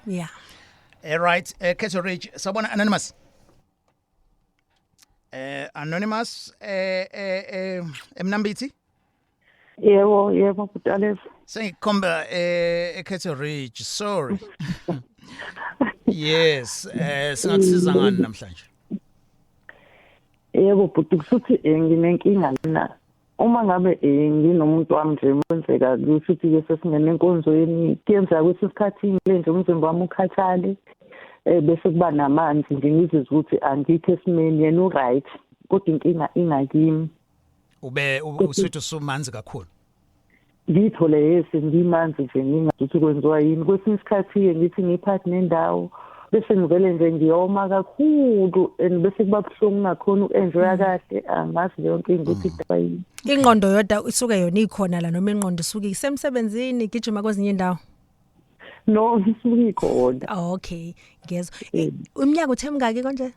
Right, Cato Ridge, sawubona, anonymous. Anonymous eMnambithi? Yebo, Bhutaleza. Sengikhomba eCato Ridge, sorry. Yes, singakusiza ngani namhlanje? Yebo bhuti, kusuthi nginenkinga lana. Uma ngabe nginomuntu wami nje, kwenzeka ukuthi ke sesingene enkonzweni, kuyenzeka kwesinye isikhathi ngile nje umzimba wami ukhathale, bese kuba namanzi nje, ngizizwe ukuthi angikho esimeni, yena u-right, kodwa inkinga ingakimi. Ube usuthi usumanzi kakhulu. Ngiyithole, yes, ngimanzi nje, ngingazi ukuthi kwenziwa yini. Kwesinye isikhathi-ke ngithi ngiphathi nendawo, bese ngivele nje ngiyoma kakhulu, and bese kuba buhlungu, ngakhona uku-enjoya kahle. Angazi leyo nkinga ukuthi idaba yini. Ingqondo yodwa isuke yona ikhona la, noma ingqondo isuke isemsebenzini, igijima kwezinye indawo? No, isuke ikhona. Oh, okay, ngiyezwa. Iminyaka uthe mingaki konje?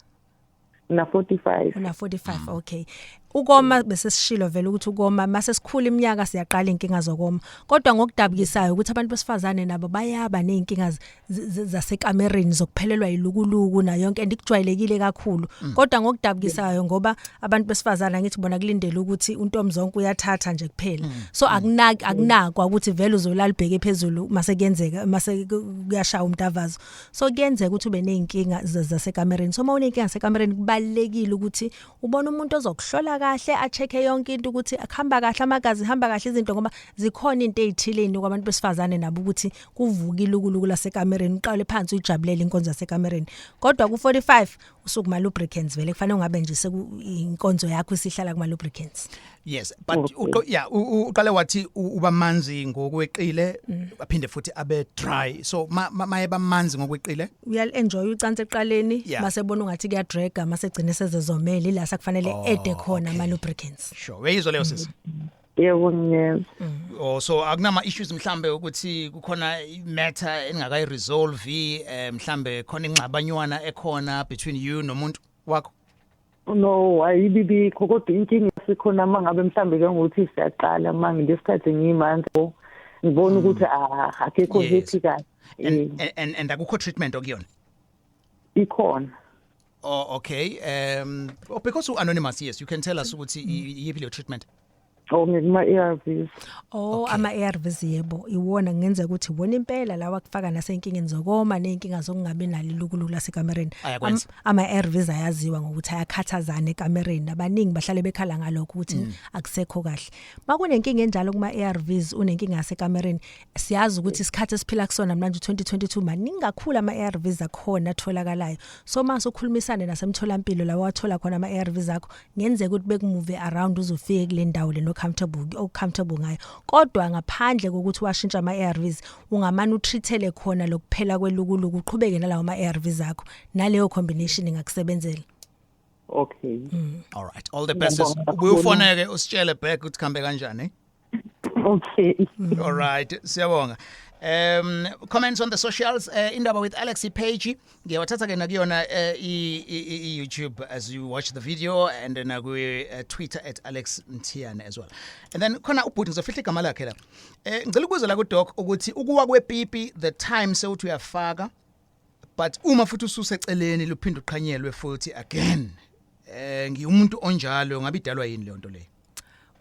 Na 45. Una 45, okay. Ukoma bese sishilo vele ukuthi ukoma mase sikhula iminyaka siyaqala inkinga zokoma, kodwa ngokudabukisayo ukuthi abantu besifazane nabo bayaba nezinkinga zasekamereni zokuphelelwa ilukuluku nayo yonke, and ikujwayelekile kakhulu, kodwa ngokudabukisayo, ngoba abantu besifazane ngithi bona kulindele ukuthi untombi zonke uyathatha nje kuphela, so akunaki, akunakwa ukuthi vele uzolala ubheke phezulu mase kuyenzeka, mase kuyashaya umdavazo. So kuyenzeka ukuthi ube nezinkinga zasekamereni. So uma uneyinkinga zasekamereni, kubalekile ukuthi ubone umuntu ozokuhlola. kahle, a-check-e yonke into ukuthi akuhamba kahle amagazi, hamba kahle izinto, ngoba zikhona into ezithile ezinikwa abantu besifazane nabo ukuthi kuvuka ilukuluku lasekamereni, uqale phansi uyijabulele inkonzo yasekamereni. Kodwa ku-45 usuku ma-lubricants vele kufanele ungabe nje inkonzo yakho isihlala kuma-lubricants. Yes, but yeah, uqale wathi uba manzi ngokweqile, aphinde futhi abe dry. So mayeba manzi ngokweqile, uyal-enjoy ucansi eqaleni, mase bona ungathi kuyadraga, mase gcine sezezomele ila sakufanele ede khona ama-lubricants. Sure, uyayizwa leyo, sisi? Yebo, ngiyezwa. Oh, so akunama issues mhlambe ukuthi kukhona matter engakayi-resolve, mhlambe khona ingxabanywana ekhona between you nomuntu wakho? No, ayibibikho, kodwa inkinga sikhona uma ngabe mhlambe ke ngokuthi siyaqala manje lesikhathi ngiyimanzi, ngibona ukuthi akekho happy kahle. And akukho treatment okuyona? Ikhona. Oh, okay. Oh, because you anonymous, yes, you can tell us ukuthi iyiphi leyo treatment. Oh, ngikuma-ARVs. Oh, ama-ARVs, yebo, iwona kungenzeka ukuthi iwona impela lawa kufaka nasenkingeni zokoma nezinkinga zokungabi nalo ilukuluku lasekamereni. Ayakwenza. Ama-ARVs ayaziwa ngokuthi ayakhathazana ekamereni. Abaningi bahlale bekhala ngalokho ukuthi akusekho kahle. Makunenkinga enjalo kuma-ARVs, unenkinga yasekamereni, siyazi ukuthi isikhathi esiphila kusona manje, 2022, maningi kakhulu ama-ARVs akhona atholakalayo. So mase ukhulumisane nasemtholampilo la wathola khona ama-ARVs akho, ngenzeka ukuthi beku-move around uzofike kule ndawo le no comfortable o-comfortable ngayo. Kodwa ngaphandle kokuthi washintsha ama-ARVs, ungamane utreatele khona lokuphela kwelukuluku, uqhubeke nalawo ama-ARVs akho, naleyo combination ingakusebenzela. Okay. All right, all the best. Ngiyabonga. Ubuye ufoneke usitshele back ukuthi kuhambe kanjani, eh? Okay. All right, siyabonga. Comments on the socials, Indaba with Alex page. Ngiyawathatha ke nakuyona i YouTube as you watch the video, and then ku Twitter @AlexMthiyane as well. And then khona ubhuti, ngizofihla igama lakhe la. Ngicela ukubuza la ku doc ukuthi ukuwa kwepipi, the time sewuthi uyafaka, but uma futhi ususeceleni luphinde uqhanyelwe futhi again. Ngiumuntu onjalo, ngabe idalwa yini leyo nto leyo?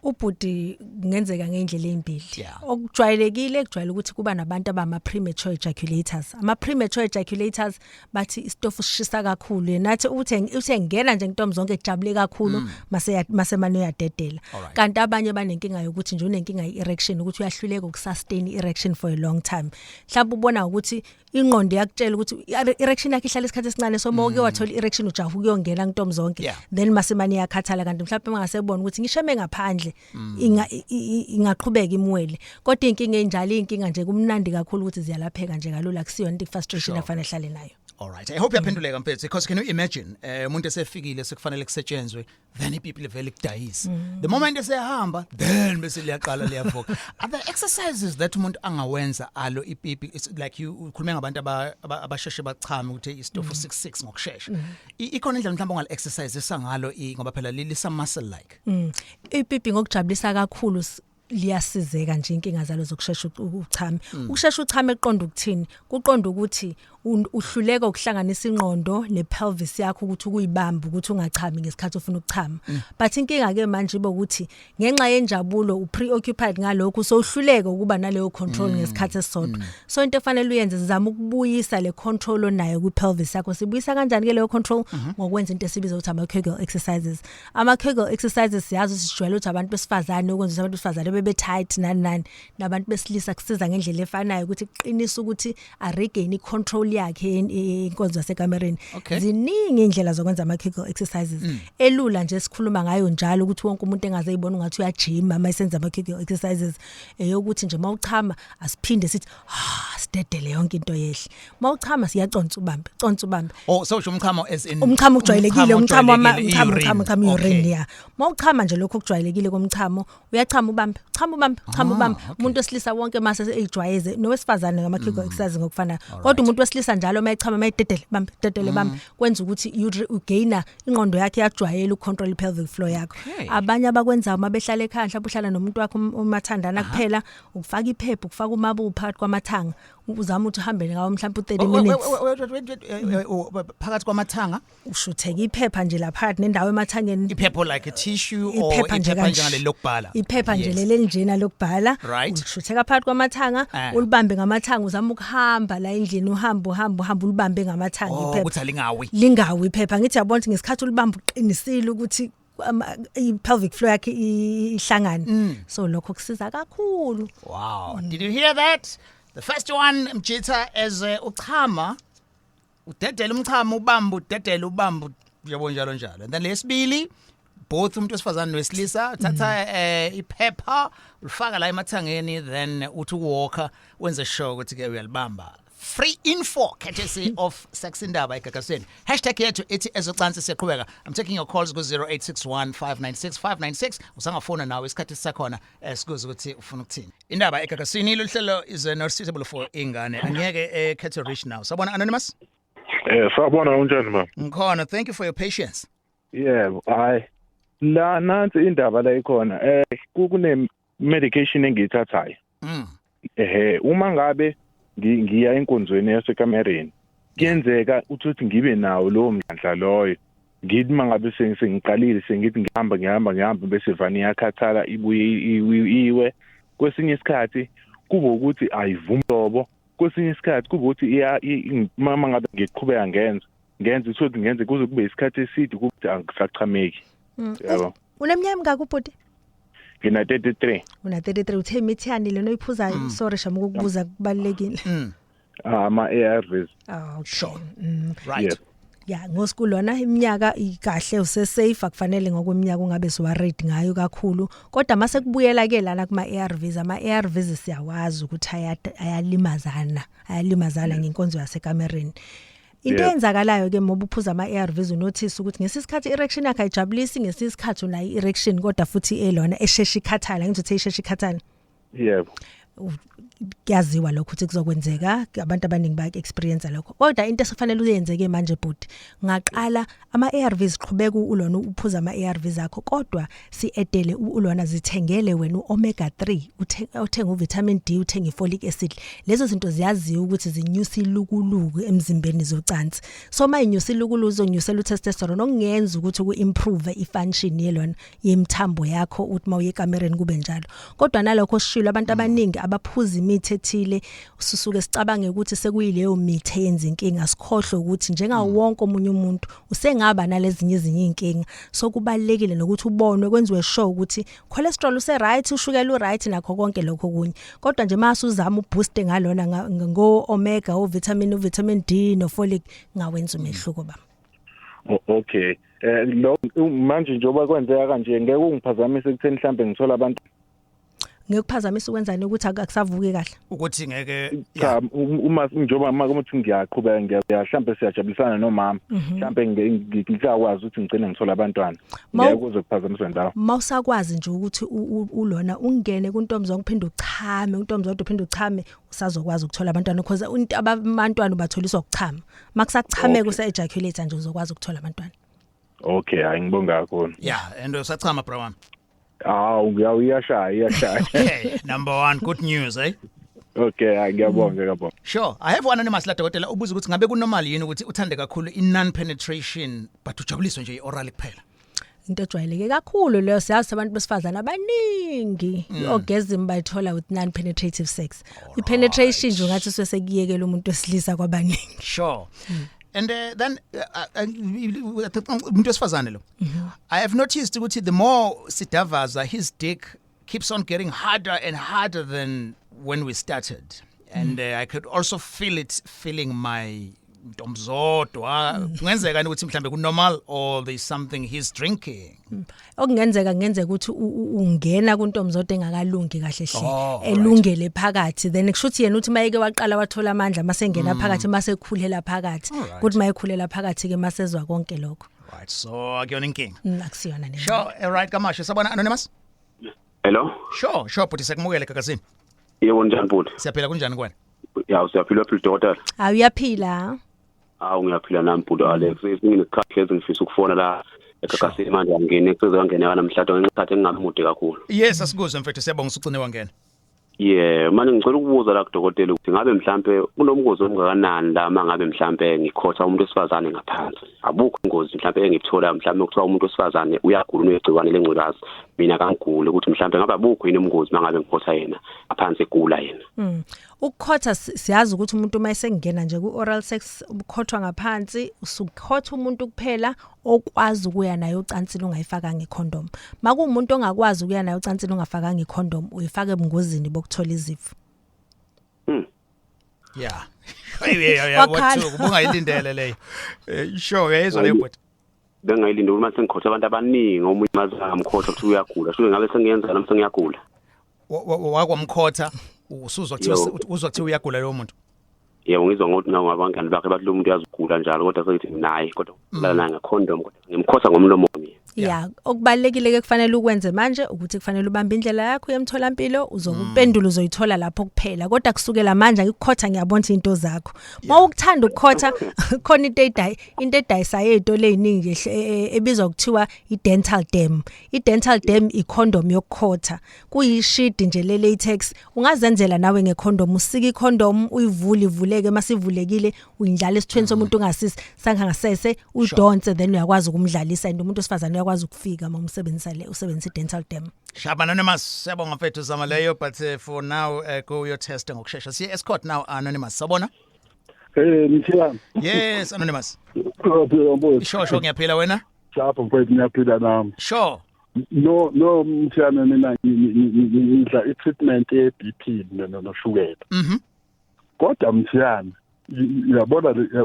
Ubhuti, kungenzeka ngendlela ezimbili. Okujwayelekile, kujwayele ukuthi kuba nabantu abama premature ejaculators. Ama premature ejaculators bathi isitofu sishisa kakhulu, yena athi uthi uthe ngena nje ntombi zonke ejabule kakhulu, mase masemane uyadedela. Kanti abanye banenkinga yokuthi nje unenkinga ye-erection, ukuthi uyahluleka ukusustain i-erection for a long time. Mhlawumbe ubona ukuthi ingqondo yakutshela ukuthi i-erection yakhe ihlala isikhathi esincane, so mawuke wathola i-erection ujaha ukuyongena ntombi zonke, then masemane iyakhathala. Kanti mhlawumbe mangasebona ukuthi ngisheme ngaphandle, ingaqhubeka imwele. Kodwa inkinga enjalo, inkinga nje kumnandi kakhulu ukuthi ziyalapheka nje kalula, kusiyona into frustration afanele ahlale nayo. All right. I hope yaphenduleka, mfethu, because can you imagine umuntu esefikile, sekufanele kusetshenzwe, then ipipi livele kudayisa. The moment esehamba, then bese liyaqala liyavuka. Are there exercises that umuntu angawenza alo ipipi? It's like you ukhulume ngabantu abasheshe bachame ukuthi isitofu 66 ngokushesha. Ikhona indlela mhlawumbe ongal exercise ngalo ngoba phela lisa muscle like? Ipipi ngokujabulisa kakhulu liyasizeka nje inkinga zalo zokushesha uchame. Ukushesha uchame eqonda ukuthini? Kuqonda ukuthi uhluleka ukuhlanganisa ingqondo nepelvis yakho ukuthi ukuyibamba ukuthi ungachami ngesikhathi ufuna ukuchama. But inkinga ke manje ibe ukuthi ngenxa yenjabulo u-preoccupied ngalokho, so uhluleka ukuba naleyo control ngesikhathi esisodwa. So into efanele uyenze, zama ukubuyisa le control onayo kwi-pelvis yakho. Sibuyisa kanjani ke leyo control? Ngokwenza into esibiza ukuthi ama Kegel exercises. Ama Kegel exercises, siyazi sijwayele ukuthi abantu besifazane, ukwenza abantu besifazane bebe tight nani nani, nabantu besilisa kusiza ngendlela efanayo ukuthi kuqinisa ukuthi a regain i-control yakhe inkonzo yasekamereni. Ziningi indlela zokwenza ama Kegel exercises. Elula nje sikhuluma ngayo njalo ukuthi wonke umuntu engaze ayibona ungathi uyajima uma esenza ama Kegel exercises, eyokuthi nje mawuchama asiphinde sithi ah, sidedele yonke into yehle. Mawuchama siyaconsa ubambe, consa ubambe. Oh, so usho umchamo as in Umchamo ujwayelekile, umchamo wama ojwayelekile, umchamo i-urine. umchamo umchamo, urine, yeah. Mawuchama nje lokho okujwayelekile komchamo, uyachama ubambe, chama ubambe, chama ubambe. Umuntu wesilisa wonke mase ejwayeze, nowesifazane ngama Kegel exercise ngokufana, kodwa umuntu wesilisa njalo mayechama mayidedele bambe, dedele bambe, kwenza ukuthi you gain ingqondo yakhe yajwayela ukucontrol i-pelvic floor yakho. Abanye abakwenzayo mabehlala ekhaya, mhlawumbe uhlala nomuntu wakho umathandana kuphela, ukufaka iphepha, ukufaka umabu phakathi kwamathanga, uzama ukuthi uhambe ngawo mhlawumbe u30 Oh, wait, minutes. Wait, wait, wait, wait, wait, wait, phakathi kwamathanga? Ushutheka iphepha nje la phakathi nendawo emathangeni. Iphepha like a tissue or Iphepha nje iphepha kanje. njengaleli lokubhala? Iphepha nje leli njena lokubhala. Ulishutheka phakathi kwamathanga, ulibambe ngamathanga, uzama ukuhamba la endlini, uhamba uhamba uhamba, ulibambe ngamathanga Oh, iphepha. Ukuthi alingawi. Lingawi iphepha. Ngithi yabona ukuthi ngesikhathi ulibamba uqinisile ukuthi I-pelvic floor yakhe ihlangane, so lokho kusiza kakhulu. Wow. Did you hear that? The first one, mjitha, as uchama, udedela umchamo, ubamba, udedela, ubamba, yabo, njalo njalo. And then lesibili, both umuntu wesifazane nowesilisa, thatha iphepha ulifaka la emathangeni, then uthi uwalker wenze sure ukuthi ke uyalibamba. Free info courtesy of Sex Indaba eGagasini. Hashtag yethu ithi ezocansi. Siyaqhubeka. I'm taking your calls ku 0861 596 596. Usangafona nawe, isikhathi sisakhona, sikuze ukuthi ufuna ukuthini. Indaba eGagasini, lolu hlelo is not suitable for ingane. Angiyeke ekhethe rich now. Sabona, anonymous. Sawubona, unjani ma? Ngikhona, thank you for your patience. Yebo, hayi. La nansi indaba la ikhona. Kune medication engiyithathayo. Ehe, uma ngabe ngiya enkonzweni yasekamereni, kuyenzeka ukuthi ngibe nawo lowo mdlandla loyo. Ngithi mangabe sengiqalile, sengithi ngihamba, ngihamba, ngihamba, bese vani iyakhathala, ibuye iwe. Kwesinye isikhathi kube ukuthi ayivumi lobo, kwesinye isikhathi kube ukuthi iya mama ngabe ngiqhubeka ngenza ukuthi ngenze kuze kube isikhathi eside ukuthi angisachameki. Yabo. Uneminyaka emingaki, ubhuti? Ngina 33. Una 33. Uthe imithi yani lena oyiphuzayo? Sorry shama ukukubuza, kubalekile. Ama ARVs. Ah, okay. Sure. Right. Yes. Ya, ngosikulona iminyaka ikahle, use safe, akufanele ngokweminyaka ungabe worried ngayo kakhulu. Kodwa mase kubuyela ke lana kuma ARVs, ama ARVs siyawazi ukuthi ayalimazana, ayalimazana ngenkonzo yasekamereni. Into eyenzakalayo ke ngoba uphuza ama ARVs, unotice ukuthi ngesisikhathi erection yakhe ayijabulisi, ngesisikhathi unayo erection kodwa futhi elona eshesha ikhathala, ngithi uthe ishesha ikhathala. Yebo. Kuyaziwa lokho ukuthi kuzokwenzeka, abantu abaningi baya experience lokho. Kodwa into esifanele uyenzeke manje, bhuti, ngaqala ama ARVs, qhubeka ulona uphuza ama ARVs akho, kodwa si-addele ulona, zithengele wena uomega 3, uthenga uvitamin D, uthenga ifolic acid. Lezo zinto ziyaziwa ukuthi zinyusa ilukuluku emzimbeni zocansi. So mayinyusa ilukuluku, uzonyusela utestosterone, okungenza ukuthi ku-improve ifunction yelona yemthambo yakho, uthi mawuye ekamereni kube njalo. Kodwa nalokho sishilo, abantu abaningi abaphuza imithi ethile, sisuke sicabange ukuthi sekuyileyo mithi eyenza inkinga, sikhohlwe ukuthi njengawo wonke omunye umuntu usengaba nalezinye ezinye inkinga. So kubalekile nokuthi ubonwe, kwenziwe sure ukuthi cholesterol use right, ushukela u right, nakho konke lokho kunye. Kodwa nje mase uzama uboost ngalona ngo omega, o vitamin, u vitamin D no folic, ngawenza umehluko ba. Okay. Lo manje njengoba kwenzeka kanje, ngeke ungiphazamise ekutheni mhlambe ngithola abantu? Ngekuphazamisa ukwenzani, ukuthi akusavuki kahle? Ukuthi ngeke. Cha, uma njengoba uma ukuthi ngiyaqhubeka, ngiya mhlambe siyajabulisana nomama, mhlambe ngizakwazi ukuthi ngigcine ngithola abantwana, ngeke kuze kuphazamisa ndawo? Mawusakwazi nje ukuthi ulona ungene kuntombi uphinde uchame, untombi zodwa uphinde uchame, usazokwazi ukuthola abantwana, because abantwana ubatholiswa ukuchama. Makusachameka, use ejaculate nje, uzokwazi ukuthola abantwana. Okay, hayi, ngibonga kakhulu. Yeah, and usachama, bro wami? Hawu, iyashaya, iyashaya. Okay, number 1, good news, eh. Okay, hayi, ngiyabonga, ngiyabonga. Sure. I have one anonymous la, dokotela, ubuza ukuthi ngabe kunormal yini ukuthi uthande kakhulu i non penetration but ujabuliswe nje i-oral kuphela. Into ejwayeleke kakhulu leyo, siyazi abantu besifazana abaningi i-orgasm bayithola with non penetrative sex. I-penetration nje ungathi susekuyekela umuntu wesilisa kwabaningi. Sure. And then umuntu wesifazane lo. I have noticed ukuthi the more sidavaza, his dick keeps on getting harder and harder than when we started. And I could also feel it feeling my ntomzodwa. Kungenzeka ukuthi mhlambe ku normal or there's something he's drinking? Okungenzeka, kungenzeka ukuthi ungena kuntomzodwa engakalungi kahle hle, elungele phakathi, then kusho ukuthi yena uthi mayeke waqala wathola amandla, masengena phakathi, mase ekhulela phakathi, kuthi mayekhulela phakathi ke masezwa konke lokho. Right, so akuyona inkinga. Akusiyona ne. Sure, all right, Kamashe, sabona, anonymous. Hello? Sure, bhuti, sekumukele gagasini. Yebo, njani bhuti? Siyaphila, kunjani kuwena? Ya, siyaphila phila, dokotela. Awu, uyaphila. Hawu, ngiyaphila nami bhuti Alex. Nginesikhathi lezi ngifisa ukufona la egagasini, manje angene kuze kangene namhlanje ngenxa isikhathi engingabi mude kakhulu. Yes, asikuzwe mfethu, siyabonga usucine wangena. Yeah, manje ngicela ukubuza la kudokotela ukuthi ngabe mhlambe kunomngozi omngakanani la mangabe mhlambe ngikhotha umuntu wesifazane ngaphansi. Abukho ingozi mhlambe engithola, mhlambe kuthiwa umuntu wesifazane uyagula, unegciwane lengculazi. Mina kangiguli, ukuthi mhlambe ngabe abukho yini umngozi mangabe ngikhotha yena ngaphansi, egula yena? Ukukhotha, siyazi ukuthi umuntu uma esengena nje ku oral sex, ukukhothwa ngaphansi, usukhotha umuntu kuphela. Okwazi ukuya naye ocansini ungayifakanga icondom. Makuwumuntu ongakwazi ukuya naye ocansini ungafakanga icondom, uyifaka ebungozini bokuthola izifo. Yeah. Yeah, Wakhala. Wathuka ubungayilindele leyo. Sure, uyayizwa leyo bhuti. Bengayilindele uma sengikhotha abantu abaningi, omunye maze ngamkhotha ukuthi uyagula, shuke ngabe sengiyenza nami sengiyagula. Wakwamkhotha usuzwa kuthiwa Yebo. uzwa kuthiwa uyagula lowo muntu. Yebo, ngizwa ngokuthi nangabangani bakhe bathi lo muntu uyazigula njalo, kodwa sekithi naye kodwa lala naye ngecondom, kodwa ngimkhotha ngomlomo mina. Ya, okubalekile ke kufanele ukwenze manje ukuthi kufanele ubambe indlela yakho yemtholampilo, uzokupendula uzoyithola lapho kuphela. Kodwa kusukela manje ngikukhotha, ngiyabona ukuthi into zakho. Mawukuthanda ukukhotha, khona into edayisayo ezitolo eziningi nje ebizwa kuthiwa i-dental dam. I-dental dam i-condom yokukhotha. Kuyishidi nje le latex, ungazenzela nawe ngecondom, usika icondom, uyivule ivuleke, masivulekile uyindlala esithweni somuntu ungasisi sangasese, uyidonse, then uyakwazi ukumdlalisa, and umuntu osifazane uyakwazi ukufika uma umsebenzisa le usebenzisa i-dental dam. Shaba Anonymous, siyabonga mfethu, zama leyo, but for now go your test ngokushesha. Siye escort now, Anonymous. Sabona? Mthiyane. Yes, Anonymous. Uyaphila, mfowethu? Sure, ngiyaphila, wena? Lapho mfowethu, ngiyaphila nami. No, Mthiyane, mina ngidla i-treatment ye-BP noshukela. Kodwa Mthiyane,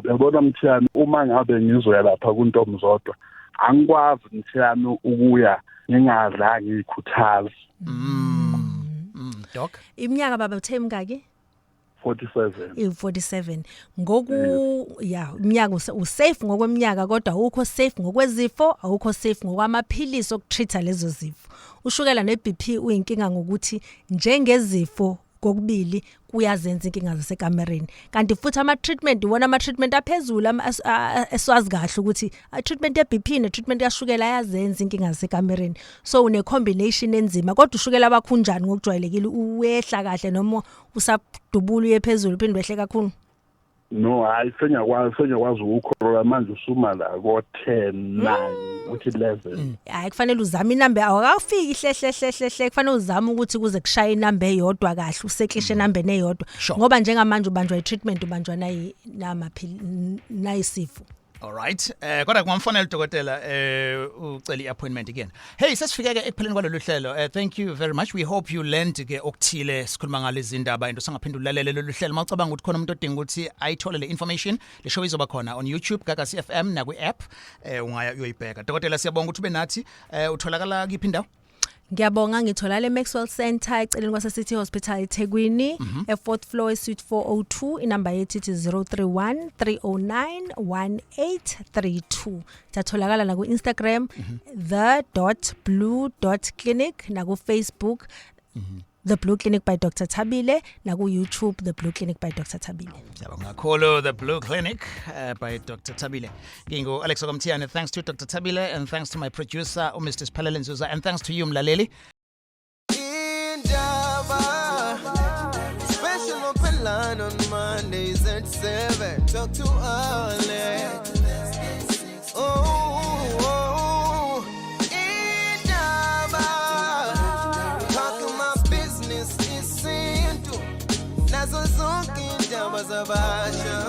uyabona Mthiyane, uma ngabe ngizoya lapha kuNtomzodwa, angikwazi Mthiyane ukuya ngingadlanga ikhuthazi. Doc. Iminyaka baba, uthe mingaki? 47. I-47 ngoku ya iminyaka, usafe ngokweminyaka, kodwa awukho safe ngokwezifo, awukho safe ngokwamaphilisi okutreat lezo zifo. Ushukela ne-BP uyinkinga ngokuthi njengezifo kokubili kuyazenza inkinga zasekamereni, kanti futhi ama-treatment iwona ama-treatment aphezulu eswazi kahle ukuthi i-treatment ye-BP ne-treatment kashukela ayazenza inkinga zasekamereni, so une-combination enzima. Kodwa ushukela wakho unjani ngokujwayelekile? Uyehla kahle noma usadubula uye phezulu uphinde wehle kakhulu? No, hayi, sengiyakwazi ukukhorola manje, usuma la ko 10 9 uthi 11. Hayi, kufanele uzame inamba, awakafiki hle hle hle hle hle, kufanele uzame ukuthi kuze kushaye inamba eyodwa kahle, useklishe enambeni eyodwa, ngoba njengamanje ubanjwa i-treatment, ubanjwa nayi namaphili nayisifo. All right. Kodwa kungamfonela udokotela ucela iappointment again. Hey, sesifike ke ekupheleni kwalolu hlelo. Thank you very much. We hope you learned ke okuthile sikhuluma ngalezi indaba, into sangaphinda ulalele lolu hlelo. Mawucabanga ukuthi khona umuntu odinga ukuthi ayithole le information, le show izoba khona on YouTube Gagasi FM na kwi app, ungaya uyoyibheka. Dokotela, siyabonga ukuthi ube nathi. Utholakala kiphi indawo? Ngiyabonga, ngithola le Maxwell Center eceleni kwase City Hospital eThekwini, e fourth floor, suite 402. Inamba yethu ithi 031 309 1832. Tatholakala na ku Instagram the.blue.clinic, na ku Facebook The Blue Clinic by Dr Thabile, na ku YouTube The Blue Clinic by Dr Thabile. Siyabonga kakhulu, The Blue Clinic by Dr. Thabile. Ngingu Alex Okomthiyane. Thanks to Dr. Thabile and thanks to my producer Mr. Siphelele Nzuza and thanks to you, mlaleli. Indaba Special open line on Mondays at 7. Talk to Alex. Oh, Indaba. Talking my business isintu. Nazo zonke indaba zabasha.